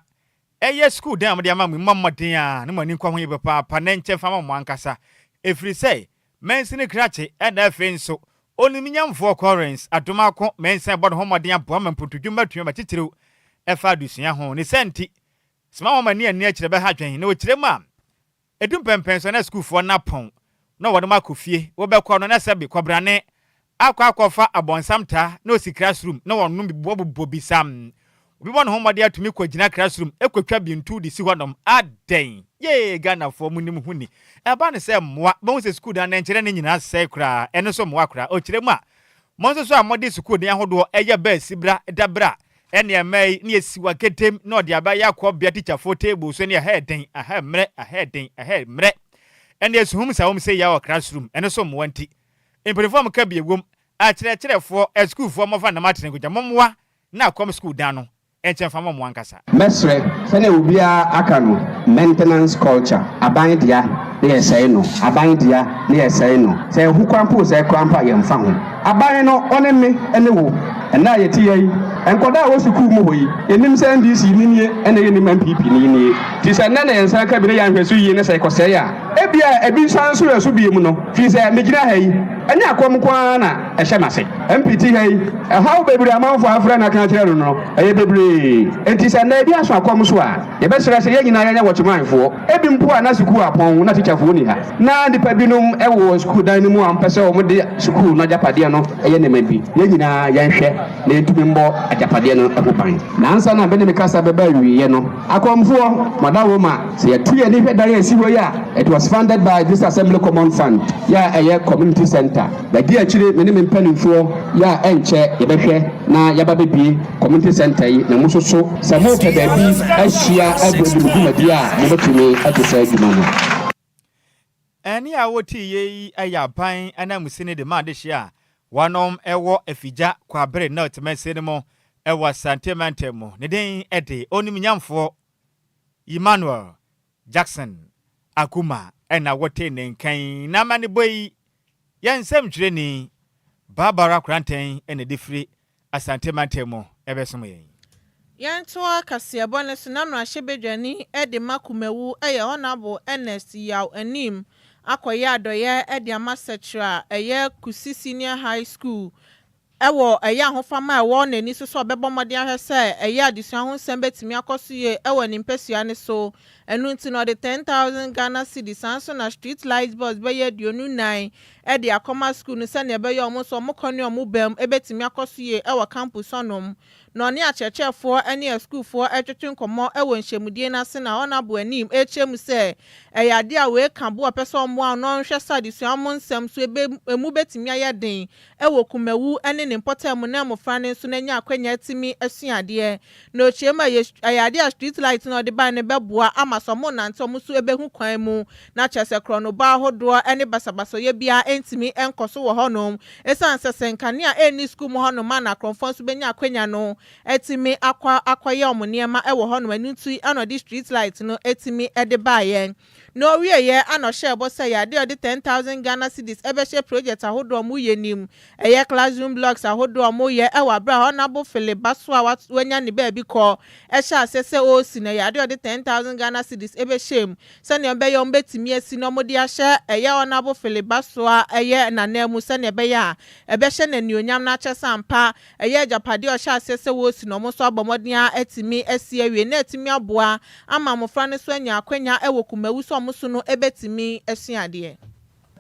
ɛyɛ sukuu dan a mode ama mo mmɔ mmɔden a ne mo ani nkɔ ho yɛ papaapa na nkyɛn fa ma mo ankasa, ɛfiri sɛ mansini krakye ɛna afei nso Onimnyamfoɔ Collins Adomako Mɛnsa bɔ ne ho mmɔden aboa ma mpontodwuma atumi ma titiriw ɛfa adesua ho ne sɛ nti soma wɔn ani ani akyerɛ bɛha adwene na wɔkyerɛ mu a ɛdu mpɛmpɛn so na sukuufoɔ no apɔn na wɔde mo akɔ fie. Wɔbɛkɔ no na sɛbi kɔbrane akɔ akɔfa abɔnsam taa na osi classroom na wɔnom bi bɔbobɔ bisam. Obi bɔ ne ho mmɔden atumi kɔgyina classroom ekotwa bintu de si hɔnom adɛn yee. Ghanafoɔ mu nim ho ni ɛba ne sɛ mmoa bɛhu sɛ sukuu dan ne nkyerɛ ne nyinaa sɛe koraa. Ɛno nso mmoa koraa. Ɔkyerɛ mu a mo nso so a mode sukuu dan ahodoɔ ɛyɛ bɛɛ bra dabra ɛne ɛmɛ yi ne yɛsi wa ketem na ɔde aba yɛ akɔ bea tikyafoɔ table so ne ɛhɛ den ahɛ mmerɛ ahɛ den ahɛ mmerɛ ɛne esuhum sa wɔn sɛ yɛ wɔ classroom. Ɛno nso mmoa. Nti mpanimfoɔ a mo ka bi ewom, akyerɛkyerɛfoɔ, asukuufoɔ mmɔfa nam atene nkogya mommoa na Akɔm sukuu dan no ɛnkyɛn fa ma mo ankasa. Mɛsrɛ, sɛnea obiara aka no, maintenance culture, aban dea ne yɛsɛe no, aban dea ne yɛsɛe no. Sɛ ɛho kwan po sɛ kwan po a yɛmfa ho. Aban no ɔne me ne wo ɛnna a yɛte yɛ yi, nkɔdaa a wɔ sukuu mu hɔ yi, yɛnim sɛ NDC ni nie ɛna yɛnim NPP ni nie. Nti sɛ nnɛ na yɛn nsa ka bi ne yɛanhwɛ so yie ne sɛ ɛkɔsɛe a, ebia ebi nsa nso yɛ so bie mu no firi sɛ megyina ha yi, ɛnyɛ Akɔm nko ara na ɛhyɛ m'ase. MPT ha yi, ɛhaw bebree amanfoɔ afrɛ no aka akyerɛ no no ɛyɛ bebree. Nti sɛ nnɛ ebi aso Akɔm so a, yɛbɛsrɛ sɛ yɛn nyinaa yɛnyɛ wɔkyemanfoɔ. Ebi mpo a na sukuu apɔn na tikyafoɔ ni ha na nipa binom ɛwɔ sukuu dan no mu a mpɛ sɛ wɔn de sukuu no agyapadeɛ no ɛyɛ nneɛma bi. Yɛn nyinaa yɛnhwɛ na yɛntumi mbɔ agyapadeɛ no ho ban. Nansa na bɛne me kasa bɛba awieɛ no, Akɔmfoɔ mɔda ma sɛ yɛto yɛn ani hwɛ dan a ɛsi hɔ yi a, it was funded by this Assembly Common Fund yɛ a ɛyɛ community center. Bɛdi akyire, me ne me mpanimfoɔ yɛ a ɛnkyɛ yɛbɛhwɛ na yɛaba bɛbie community center yi, na mo nso so sɛ mopɛ baabi ahyia agu adi mo dwumadi a, mobɛtumi ade saa adwuma no. Ɛne a wɔtii yɛ yi ɛyɛ aban ananmusini de ma adehyɛ a wɔnom ɛwɔ Afigya Kwabere North mansini no mu ɛwɔ Asante mantam mu. Ne din ɛde Onimnyamfoɔ Emmanuel Jackson Akuma ɛna wɔte ne nkan. Na amanebɔ yi, yɛn nsɛmtwerɛni Barbara Korantɛn ɛna de firi Asante mantam mu ɛbɛsom yɛn. Yɛntoa kaseɛbɔ no so na mmarahyɛbadwani de ma Kumawu yɛ Honourable Ernest Yaw Anim akɔyɛ adɔyɛ de ama sɛkyerɛ a ɛyɛ Kusi Senior High School ɛwɔ ɛyɛ ahofama a ɛwɔ n'ani so sɛ ɔbɛbɔ mmɔden ahwɛ sɛ ɛyɛ adesua ho nsɛm bɛtumi akɔ so yie ɛwɔ ne mpasua ne so. Ɛno nti na ɔde 10,000 Ghana cedis, san so na street light bulbs bɛyɛ 24 ɛde akɔma school no sɛnea ɛbɛyɛ ɔmo nso ɔmo kɔ ne ɔmo bɛm ɛbɛtumi akɔ so yie ɛwɔ campus hɔnom. Na ɔne akyerɛkyerɛfoɔ ne asukuufoɔ ɛtwetwe nkɔmmɔ ɛwɔ nhyɛmudie no ase na ɔnabo anim ɛkyerɛ mu sɛ ɛyɛ adeɛ a wei ka bo a ɔpɛ sɛ ɔmmoa no ɔnhwɛ sɛ adesua mo nsɛm so ebe emu bɛtumi ayɛ den ɛwɔ Kumawu ne ne mpɔtam mu na mmɔfra no nso n'anya akwannya atumi asua adeɛ. Na okyerɛ mu a ɛyɛ adeɛ a street light na ɔde ban no bɛboa ama sɛ ɔmo nante, ɔmo nso ɛbɛhu kwan mu, na kyerɛ sɛ korɔnoba ahodoɔ ne basabasayɛ biara ntumi nkɔ so wɔ hɔnom, ɛsiane sɛ nkanea ɛnni sukuu mu hɔnom a na akorɔmfoɔ nso bɛnya akwanya no atumi akɔ akɔyɛ ɔmo nneɛma ɛwɔ hɔnom. Ɛno nti ɛna ɔde street light no atumi ɛde baeɛ. Na ɔwieeɛ ana ɔhyɛɛ bɔ sɛ ɛyɛ adeɛ a ɔde 10,000 Ghana cedis ɛbɛhyɛ project ahodoɔ a wɔyɛ nim, ɛyɛ classroom blocks ahodoɔ a wɔyɛ ɛwɔ aberɛ a Honourable Philip Basoah a wanya ne baabi kɔ ɛhyɛ aseɛ sɛ ɔresi no, ɛyɛ adeɛ a ɔde 10,000 Ghana cedis ɛbɛhyɛ mu sɛdeɛ ɛbɛyɛ wɔbɛtumi asi na wɔde ahyɛ ɛyɛ Honourable Philip Basoah ɛyɛ n'ananmu sɛdeɛ ɛbɛyɛ a ɛbɛhyɛ no anuonyam na akyerɛ sɛ ampa ɛyɛ agyapadeɛ a ɔhyɛ aseɛ sɛ wɔresi no, wɔn nso abɔ mmɔden ara atumi asi awie na atumi aboa ama mmɔfra no nso anya akwanya wɔ Kumawu sɛ wɔn nso no bɛtumi asua adeɛ.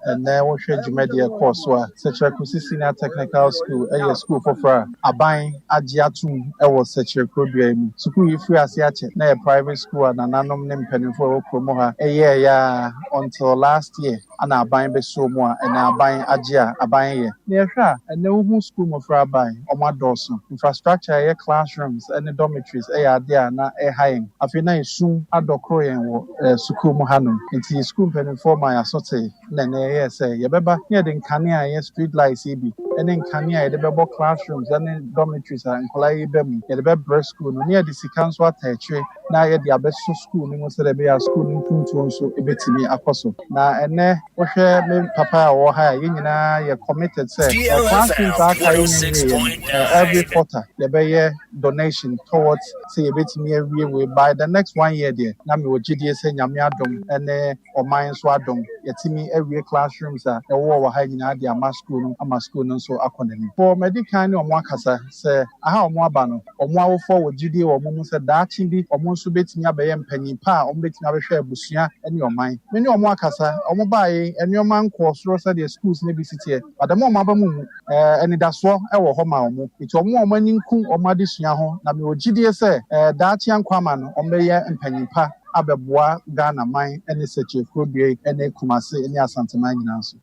Ɛnnɛ wohwɛ dwumadi a ɛkɔɔ so a, Sekyere Kusi Senior Technical School yɛ sukuu foforɔ a aban agye atom wɔ Sekyere kurodua yi mu. Sukuu yi firii ase akyɛ na ɛyɛ private school a nananom ne mpanimfoɔ a ɛwɔ kurom ha yɛeɛ ara until last year ana aban bɛsɔɔ mu a ɛnnɛ aban agye a aban yɛ. Na yɛhwɛ a, ɛnnɛ wohu sukuu mmɔfra aban, wɔadɔɔso. Infrastructure a ɛyɛ classrooms ne dormitories yɛ adeɛ a na ɛreha yɛn. Afei na esum adɔ koro yɛn wɔ sukuu mu hanom. Nti sukuu mpanimfoɔ maa yɛn aso tee na ɛnnɛ yɛyɛɛ sɛ yɛbɛba na yɛde nkanea a ɛyɛ street lights yi bi ne nkanea a yɛde bɛbɔ classrooms ne dormitories a nkwadaa yi ba mu, yɛde bɛbrɛ sukuu no na yɛde sika nso ata akyire na yɛde abɛso sukuu no mu sɛdeɛ ɛbɛyɛ a sukuu no mpuntuo nso bɛtumi akɔ so. Na ɛnnɛ wohwɛ me papa a ɔwɔ ha a, yɛn nyinaa yɛ committed sɛ classrooms a aka yɛnnya nwieɛ no, every quarter yɛbɛyɛ donation towards sɛ yɛbɛtumi awie wei by the next one year deɛ, na mewɔ gyedie sɛ Nyame adom ne ɔman nso adom yɛatumi awie classrooms a ɛwowɔ wɔ ha nyinaa de ama sukuu no ama sukuu no nso akɔ n'anim. For madi kan ne wɔn akasa sɛ aha a wɔn aba no, wɔn awofoɔ wɔ gyidie wɔ wɔn mu sɛ daakye bi wɔn nso bɛtumi abɛyɛ mpanyin pa a wɔbɛtumi abɛhwɛ abusua ne ɔman. Me ne wɔn akasa, wɔn baeɛ yi nneɛma nkɔɔ soro sɛdeɛ schools no bi si teɛ, but dɛm a wɔn aba mu mu, anidasoɔ wɔ hɔ ma wɔn. Nti wɔn a wɔn ani nku wɔn adesua ho, na mewɔ gyidie sɛ daakye ankwama no wɔbɛyɛ mpanyin pa abɛboa Ghana man ne Sekyere kurodua yi ne Kumase ne Asanteman nyinaa nso.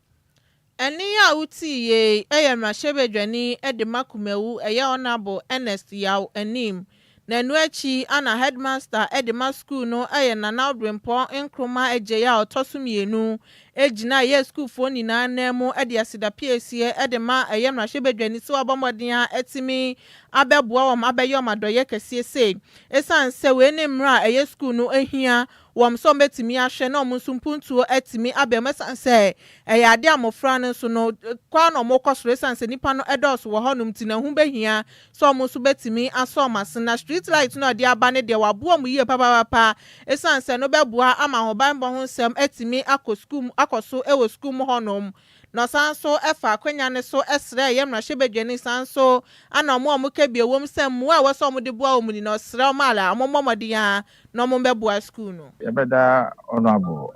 Ɛnne yi a wotii yei yɛ mmarahyɛbadwani de ma Kumawu, ɛyɛ Honourable Ernest Yaw Anim. Na ɛno akyi na Headmaster de ma sukuu no yɛ Nana Obrempong Nkrumah Adjei a ɔtɔ so mmienu gyina ɛyɛ sukuufoɔ nyinaa nan mu de aseda piesie de ma ɛyɛ mmarahyɛbadwani sɛ wabɔ mmɔden ara atumi abɛboa wɔn abɛyɛ wɔn adɔeɛ kɛseɛ sei. Ɛsiane sɛ wei ne mmerɛ a ɛyɛ sukuu no hia wɔn sɛ wɔbɛtumi ahwɛ na wɔn nso mpuntuo atumi aba mu ɛsiane sɛ ɛyɛ adeɛ a mmɔfra no nso no kɔ ara na wɔkɔ soro ɛsiane sɛ nnipa no dɔɔso wɔ hɔnom nti na ɛho bɛhia sɛ wɔn nso bɛtumi asɔ wɔn ase. Na street light no a wɔde aba no deɛ wɔaboa wɔn yie papaapa ɛsiane sɛ ɛno bɛboa ama ahobanbɔ ho nsɛm atumi akɔ sukuu mu akɔ so wɔ sukuu mu hɔnom. Na ɔsan nso faa akwanya no so srɛɛ yɛn mmarahyɛbadwani san nso ana wɔn a wɔka bi ɛwom sɛ mmoa a ɛwɔ sɛ wɔde boa wɔn ni na ɔsrɛ wɔn ara wɔmmɔ mmɔden ara na wɔmmɛboa sukuu no. Yɛbɛda Honourable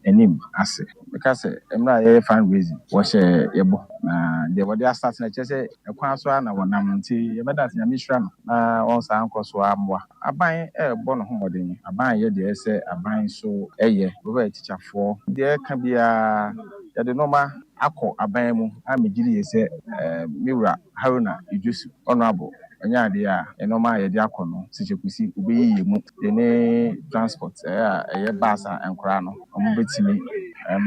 anim ase. Meka sɛ mmerɛ a yɛyɛ fund raising wɔhyɛ yɛbɔ na deɛ wɔde astart no ɛkyerɛ sɛ ɛkwan so ara na wɔnam nti yɛbɛda ase. Nyame nhyira no na ɔnsan nkɔ so ara mmoa. Aban rebɔ ne ho mmɔden. Aban yɛ deɛ ɛsɛ aban nso yɛ. Wobɛyɛ tikyafoɔ. Deɛ ɛka biara yɛde nnoɔma akɔ aban mu a megye die sɛ me wura Haruna Iddrisu, Honourable, ɔnyɛ adeɛ a nnoɔma a yɛde akɔ no Sekyekusi ɔbɛyi yɛn mu. Yɛne transport a ɛyɛ bus a nkwadaa no wɔbɛtumi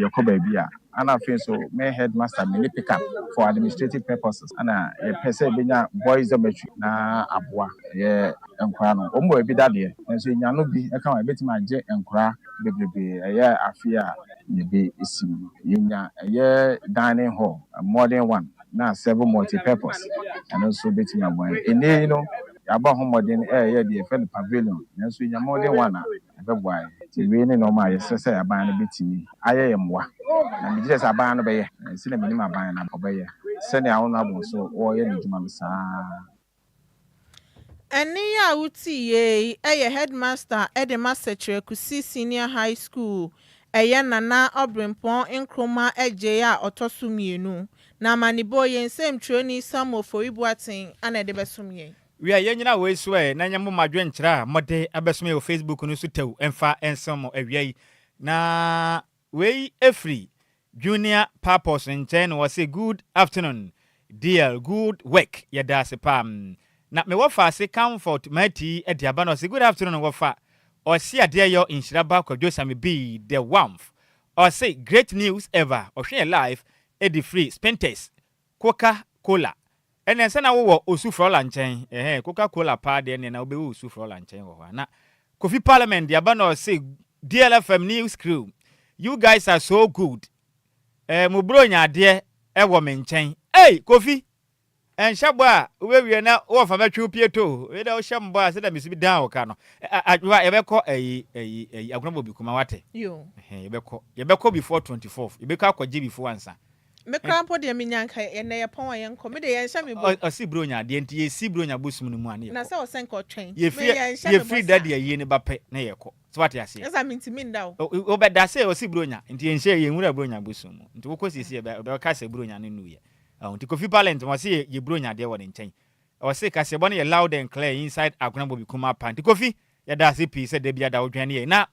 yɛkɔ baabi a ana afei nso me headmaster me ne pick up for administrative purposes, ana yɛpɛ sɛ yɛbɛnya boys dormitory na aboa ɛyɛ nkwadaa no. Wɔn wɔ baabi dadeɛ nanso yɛnya no bi ɛka ho a yɛbɛtumi agye nkwadaa bebrebe. Ɛyɛ afe a yɛde esi mu no yɛnya ɛyɛ dining hall, modern one na serve multi purpose, ɛno nso bɛtumi aboa yɛn. Ɛnɛ yi no yɛabɔ ho mmɔden ɛyɛ deɛ yɛfrɛ no pavilion, nanso yɛnya modern one a ɛbɛboa yɛn. Nti wei ne nneɛma a yɛsrɛ sɛ aban no bɛtumi ayɛ yɛn mmoa, na megye sɛ aban no bɛyɛ sɛdeɛ menim aban no ɔbɛyɛ sɛnea Honourable nso wɔreyɛ n'adwuma no saa. Ɛnne yi a wotii yei yɛ headmaster de ma Sekyere Kusi Senior High School, ɛyɛ Nana Obrempong Nkrumah Adjei a ɔtɔ so mmienu. Na amanebɔ yɛn nsɛmtwerɛni Samuel Ofori Boateng ana ɛde bɛsom yɛn. Wia yɛnyina wei so ɛ na nyɛ mo madwenkyerɛ a mode abɛsom yɛ wɔ Facebook no so tɛw mfa nsom mo awia yi. Na wei ɛfiri Junior Purpose nkyɛn na wɔse, "Good afternoon DL, good work, yɛda ase paa." Na mewɔ faase Comfort Mati de aba na ɔse, "Good afternoon wɔfa ɔse adeɛ yɔ nhyira ba Kwadwo Sami B the warmth." Ɔse, "Great news ever." Ɔhwɛ yɛ live ɛde firi Spintex Coca Cola. Ɛnɛ sɛ na wowɔ Osu Frɔla nkyɛn ɛhɛn Coca Cola paa deɛ neɛ na wobɛwɔ Osu Frɔla nkyɛn wɔ hɔ a. Na Kofi Parliament de aba na ɔse, "DLFM news crew." You guys are so good. Eh, mo bronya adeɛ ɛwɔ me nkyɛn. Ei, Kofi! Ɛnhyɛ bɔ a wobɛwie na wɔfa mɛtwe wo pie to. Wei dɛ wohyɛ mbɔ a sɛdeɛ mesi bi dan wo ka no. Adwoa, yɛbɛkɔ ayi, ayi, ayi, Agona Bobi Kuma, wate? Yo. Ɛhɛn, yɛbɛkɔ. Yɛbɛkɔ before 24th. Yɛbɛkɔ akɔgye before ansa. Me koraa mpo deɛ menya nka ɛnɛ yɛpɔn a yɛnkɔ. Me deɛ yɛnhyɛ me bɔ. Ɔse bronya adeɛ nti yɛsi bronya bosom no mu a na yɛkɔ. Na sɛ ɔsɛ nka ɔtwɛn. Me Yɛfiri, yɛnhyɛ me bɔ yɛfiri saa. daddy ayie no ba pɛ na yɛkɔ. So wate aseɛ? Ɛsa mentumi nda o. Wobɛda sɛ ɔse bronya nti yɛnhyɛ, yɛnwura bronya bosom mu. Nti wokɔ siesie yɛbɛ, yɛbɛka sɛ bronya no nnuiɛ. Ɔho nti Kofi Balent ɔse yɛ, yɛ bronya adeɛ wɔ ne nkyɛn. Ɔse kaseɛbɔ no yɛ loud and clear inside Agona Bobi Kuma pa. Nti Kofi, yɛda ase pii sɛ da biara da wodwɛn ne yɛn. Na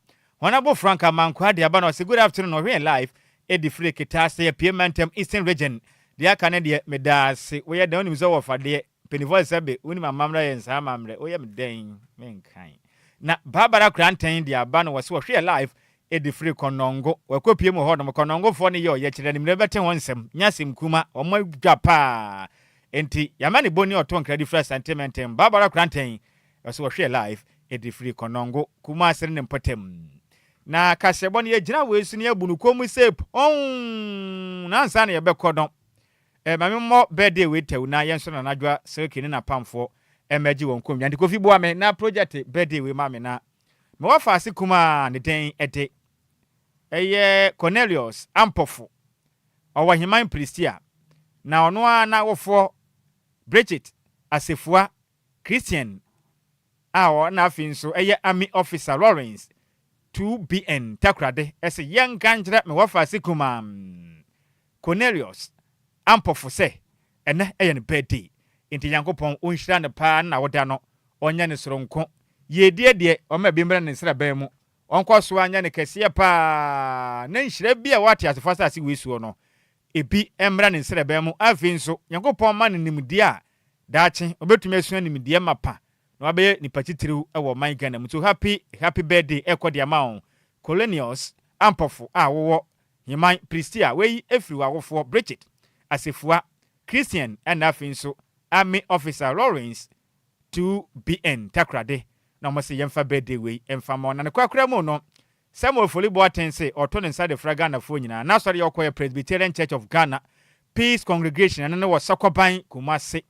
Honourable Frank Amankwaa de aba na ɔse good afternoon, ɔhwɛ yɛn live ɛdi firi Kitase Apue Mantam Eastern Region. Deɛ aka no deɛ meda ase. Woyɛ dɛn wonim sɛ wɔfa deɛ mpaninfoɔ sɛ be wonim amammerɛ yɛ nsaa amammerɛ woyɛ me dɛn menkan. Na Barbara Koranteng de aba na ɔse ɔhwɛ yɛn live ɛdi firi Kɔnɔngo. Wakɔ pue mu wɔ hɔnom. Kɔnɔngofoɔ no yɛ ɔyɛkyerɛ animmerɛ bɛte ho nsɛm. Nyɛ asɛm kuma. Wɔn adwa paa. Enti yɛama ne boni ɔtɔ nkra de firi Asante Mantam. Barbara Koranteng ɔse ɔhwɛ yɛn live ɛdi firi Kɔnɔngo, Kumasi ne ne mpɔtam. Na kaseɛbɔ no yɛgyina wei so na yɛabu no komm sɛ pɔnn na ansa na yɛbɛkɔ no. Eh, ma memmɔ birthday wei tɛw na yɛnsɔ Nana Adwoa Silky ne n'apamfoɔ mmɛgye wɔn nkonnwa. Nti Kofi boa me na project birthday wei ma me na me wɔfaase kumaa ne dɛn de ɛyɛ Cornelius Ampofo. Ɔwɔ Heman Prestea na ɔno ara n'awofoɔ Bridget Asefua Christian a ɔ na afei nso ɛyɛ Army Officer Lawrence 2BN Takoradi se yɛnka nkyerɛ me wɔfaase kumaa Cornelius Ampofo sɛ ɛnɛ yɛ ne birthday nti Nyankopɔn ɔnhyira no paa na n'awoda no ɔnyɛ no soronko. Yiedie deɛ ɔmma bi mmra ne nsraban mu, ɔnkɔ so ara nyɛ no kɛseɛ paa na nhyira bi a ɛwɔ ateasefo asase wei soɔ no ebi mmra ne nsraban mu. Afei nso Nyankopɔn mma no nimdeɛ a daakye ɔbɛtumi asua nimdeɛ mapa na wabɛyɛ nipa titiriw wɔ ɔman Ghana mu. So happy happy birthday ɛkɔ de ama wo Colenius Ampofo a wowɔ Heman Pristia, wei firi w'awofoɔ Bridget Asefua, Christian ɛna afei nso Army Officer Lawrence 2BN Takoradi na wɔn se yɛmfa birthday wei mfa ma wɔn. Na ne korakora mu no, Samuel Ofori Boateng se ɔto ne nsa de fra Ghanafoɔ nyinaa. N'asɔre a ɔkɔ yɛ Presbyterian Church of Ghana, Peace Congregation, ɛno no wɔ Sɔkɔban, Kumasi.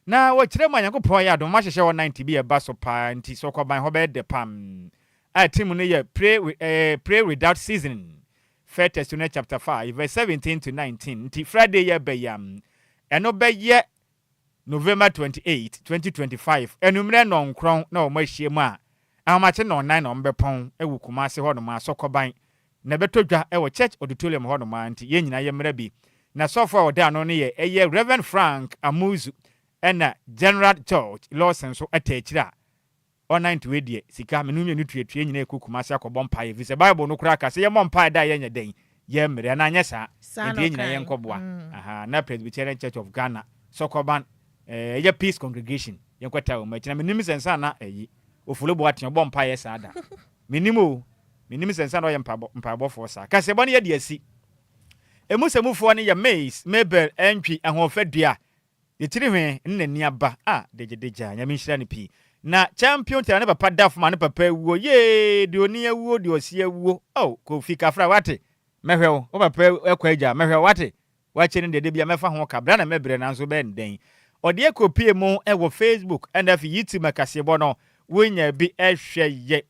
Na wɔkyerɛ mu a Nyankopɔn ayɛ adom, wɔahyehyɛ hɔ 90 bi a ɛba so paa nti Sɔkɔban hɔ bɛyɛ dɛ pam. A team no yɛ Pray, eh, Pray Without Seasoning. First Thessalonians chapter 5 verse 17 to 19. Nti Friday yɛ bɛ yam. Ɛno bɛyɛ November 28, 2025. Anwummerɛ nnɔnkorɔn na wɔn ahyia mu a ahomakye nnɔnnan na wɔn bɛpɔn wɔ Kumasi hɔnom a Sɔkɔban na ɛbɛtɔ dwa wɔ Church Auditorium hɔnom a nti yɛn nyinaa yɛmmra bi. Na sɔfo a ɔda ano no yɛ ɛyɛ Rev. Frank Amuzu ɛna General George Lawson nso ɛta akyire a Ɔnan nti wei deɛ sika me ne wo mmienu tuatua nyina yɛkɔ Kumasi akɔbɔ mpaeɛ ɛfiri sɛ bible no koraa ka sɛ yɛmmɔ mpaeɛ da a yɛnyɛ dɛn yɛmmrɛ anaa anyɛ saa Saa nti na yɛn nyina ɔkae. yɛnkɔboa ahaa na Presbyterian Church of Ghana Sɔkɔban ɛɛ ɛyɛ Peace Congregation yɛnkɔtaa wɔn akyi na menim sɛ nsa na ɛyi Ofolo Boateng ɔbɔ mpaeɛ saa da menim o menim sɛ nsa na ɔyɛ mpaebɔ mpaebɔfoɔ saa kaseɛbɔ no yɛde asi emu sɛ mufoɔ no yɛ Maize Mabel Antwi Ahoɔfɛ Dua Ne tiri hwɛ ne n'ani aba ah degyadegya Nyame nhyira no pii Na champion tira ne papa da fam a ne papa awuo yee Deɛ ɔni awuo deɛ ɔsi awuo oh Kofi Kafra wate mɛhwɛ wo wo papa ɛkɔ agya mɛhwɛ wo wate Wakyɛ no deɛ da bia mɛfa ho ka bra na mɛbrɛ nanso wobɛyɛ no dɛn Ɔde akɔpie mu wɔ Facebook ɛna afei YouTube kaseɛbɔ no wonya bi hwɛ yɛ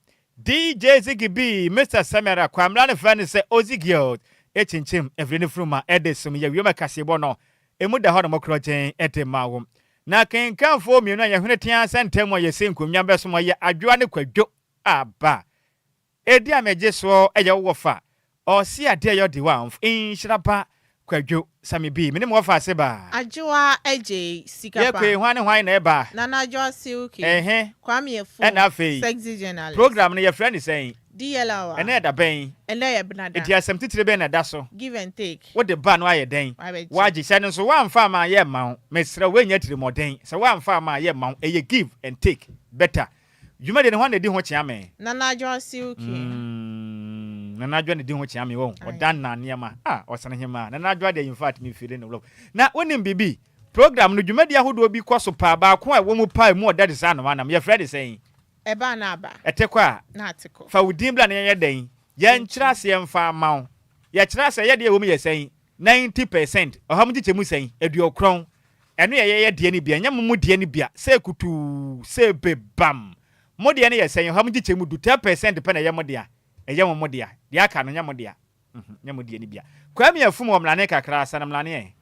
DJ Ziggy B, Mister Samira, Kwamina no frɛ no sɛ Ozzy Guild, ekyinkyim afiri ne funuma de som yɛ wiem kaseɛbɔ no Emu da hɔ nom korɔgyenn de ma wo. Na akenkanfoɔ mmienu a yɛhwene tea sɛ ntam a yɛsi nkonnwa bɛsom yɛ Adwoa ne Kwadwo aba. Edin a megye soɔ yɛ wo wɔfa Ɔse adeɛ yɛ ɔde wamf nhyira ba Kwadwo Sami bi me ne me wɔfa ase ba. Adwoa Adjei sika Yɛ pa. koe hwan ne hwan na ɛba. Nana Adwoa Silky. Ɛhe Kwame Afum ɛna afei. Sexy journalist. Program no yɛfrɛ no sɛn? DL hour. Ɛnɛ yɛ da bɛn? Ɛnɛ yɛ benada. Enti asɛm titire bɛn na ɛda so? Give and take. Wode ba no ayɛ dɛn? Wabɛgye. Woagye. Hyɛ no nso, woamfa amma a, yɛmma wo. Mesrɛ wo, woannya atirimuɔden. Sɛ woamfa amma a, yɛmma wo. Ɛyɛ give and take. Better. Dwumadie no, hwan na ɛdi ho kyea me? Nana Adwoa Silky. Mm, Nana Adwoa na ɛdi ho kyea me, wahu. Aye. Ɔdannan nneɛma. Ah, ɔsene hemaa. Nana Adwoa deɛ, in fact, me feeli no love. Na wonim biribi? Program no, dwumadie ahodoɔ bi kɔ so paa. Baako a ɛwɔ mu paa, ɛmu ɔdɛ te sɛ anomanam. Yɛfrɛ no sɛn? Ɛba a na aba. Ɛte kɔ a, Na ate kɔ. fa wo din bra na yɛnyɛ dɛn? Yɛnkyerɛ aseɛ mfa mma wo. Yɛkyerɛ sɛ yɛdeɛ ɛwɔ mu yɛ sɛn? 90%. Ɔha mu nkyekyɛmu sɛn? 90. Ɛno yɛ yɛyɛ deɛ no bia, ɛnyɛ mo mo deɛ no bia. Sɛ kutuu, sɛ bebam. Mo deɛ no yɛ sɛn? Ɔha mu nkyekyɛmu 10, 10% pɛ na ɛyɛ mo dea. Ɛyɛ mo mo dea. Deɛ aka no nyɛ mo dea. Nyɛ mo deɛ no bia. Kwame Afum wɔ mmrane kakra, sane mmrane ɛ.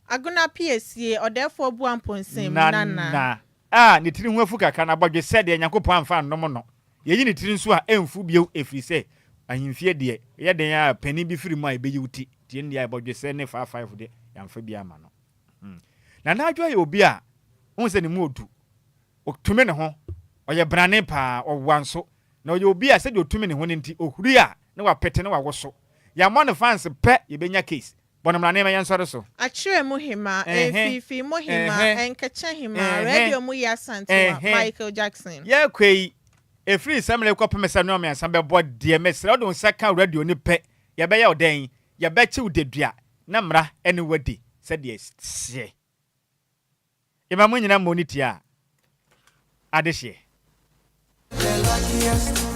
Agona Piesie, Ɔdɛɛfoɔ Bua Mponsem, Nana. Nana a ne tiri ho afu kakra no abɔdwesɛ deɛ Nyankopɔn amfa annom no. Yɛyi ne tiri nso a, ɛmfu bio, ɛfiri sɛ ahemfie deɛ, ɛyɛ dɛn ara a, panin bi firi mu a, ɛbɛyi wo ti. Nti ɛno deɛ abɔdwesɛ ne faa five deɛ, yɛamfa bi amma no. Nana Adwoa yɛ obi a, wohu sɛ ne mu ɔdu. Ɔtumi ne ho, ɔyɛ brane paa, ɔwa nso. Na ɔyɛ obi a sɛdeɛ ɔtumi ne ho no nti, ɔhuri a, na wapete na wawoso. Yɛammɔ no fans pɛ, yɛbɛnya case. Bɔ no mmrane ma yɛnsɔre so. Akyerɛ mu hemaa, Mfiifii mu hemaa, Nkɛkyɛ hemaa, Radio mu Yaa Asantewaa, Michael Jackson. Yɛrekɔ yi, ɛfiri nsɛm rekɔpem sɛ nnɔnmiɛnsa bɛbɔ deɛ, mesrɛ wode wo nsa ka radio no pɛ, yɛbɛyɛ wo dɛn? Yɛbɛkye wo dedua na mmara ne wo adi sɛdeɛ ɛseɛ. Yɛma mo nyina mmɔ ne ti a adehyeɛ. The luckiest.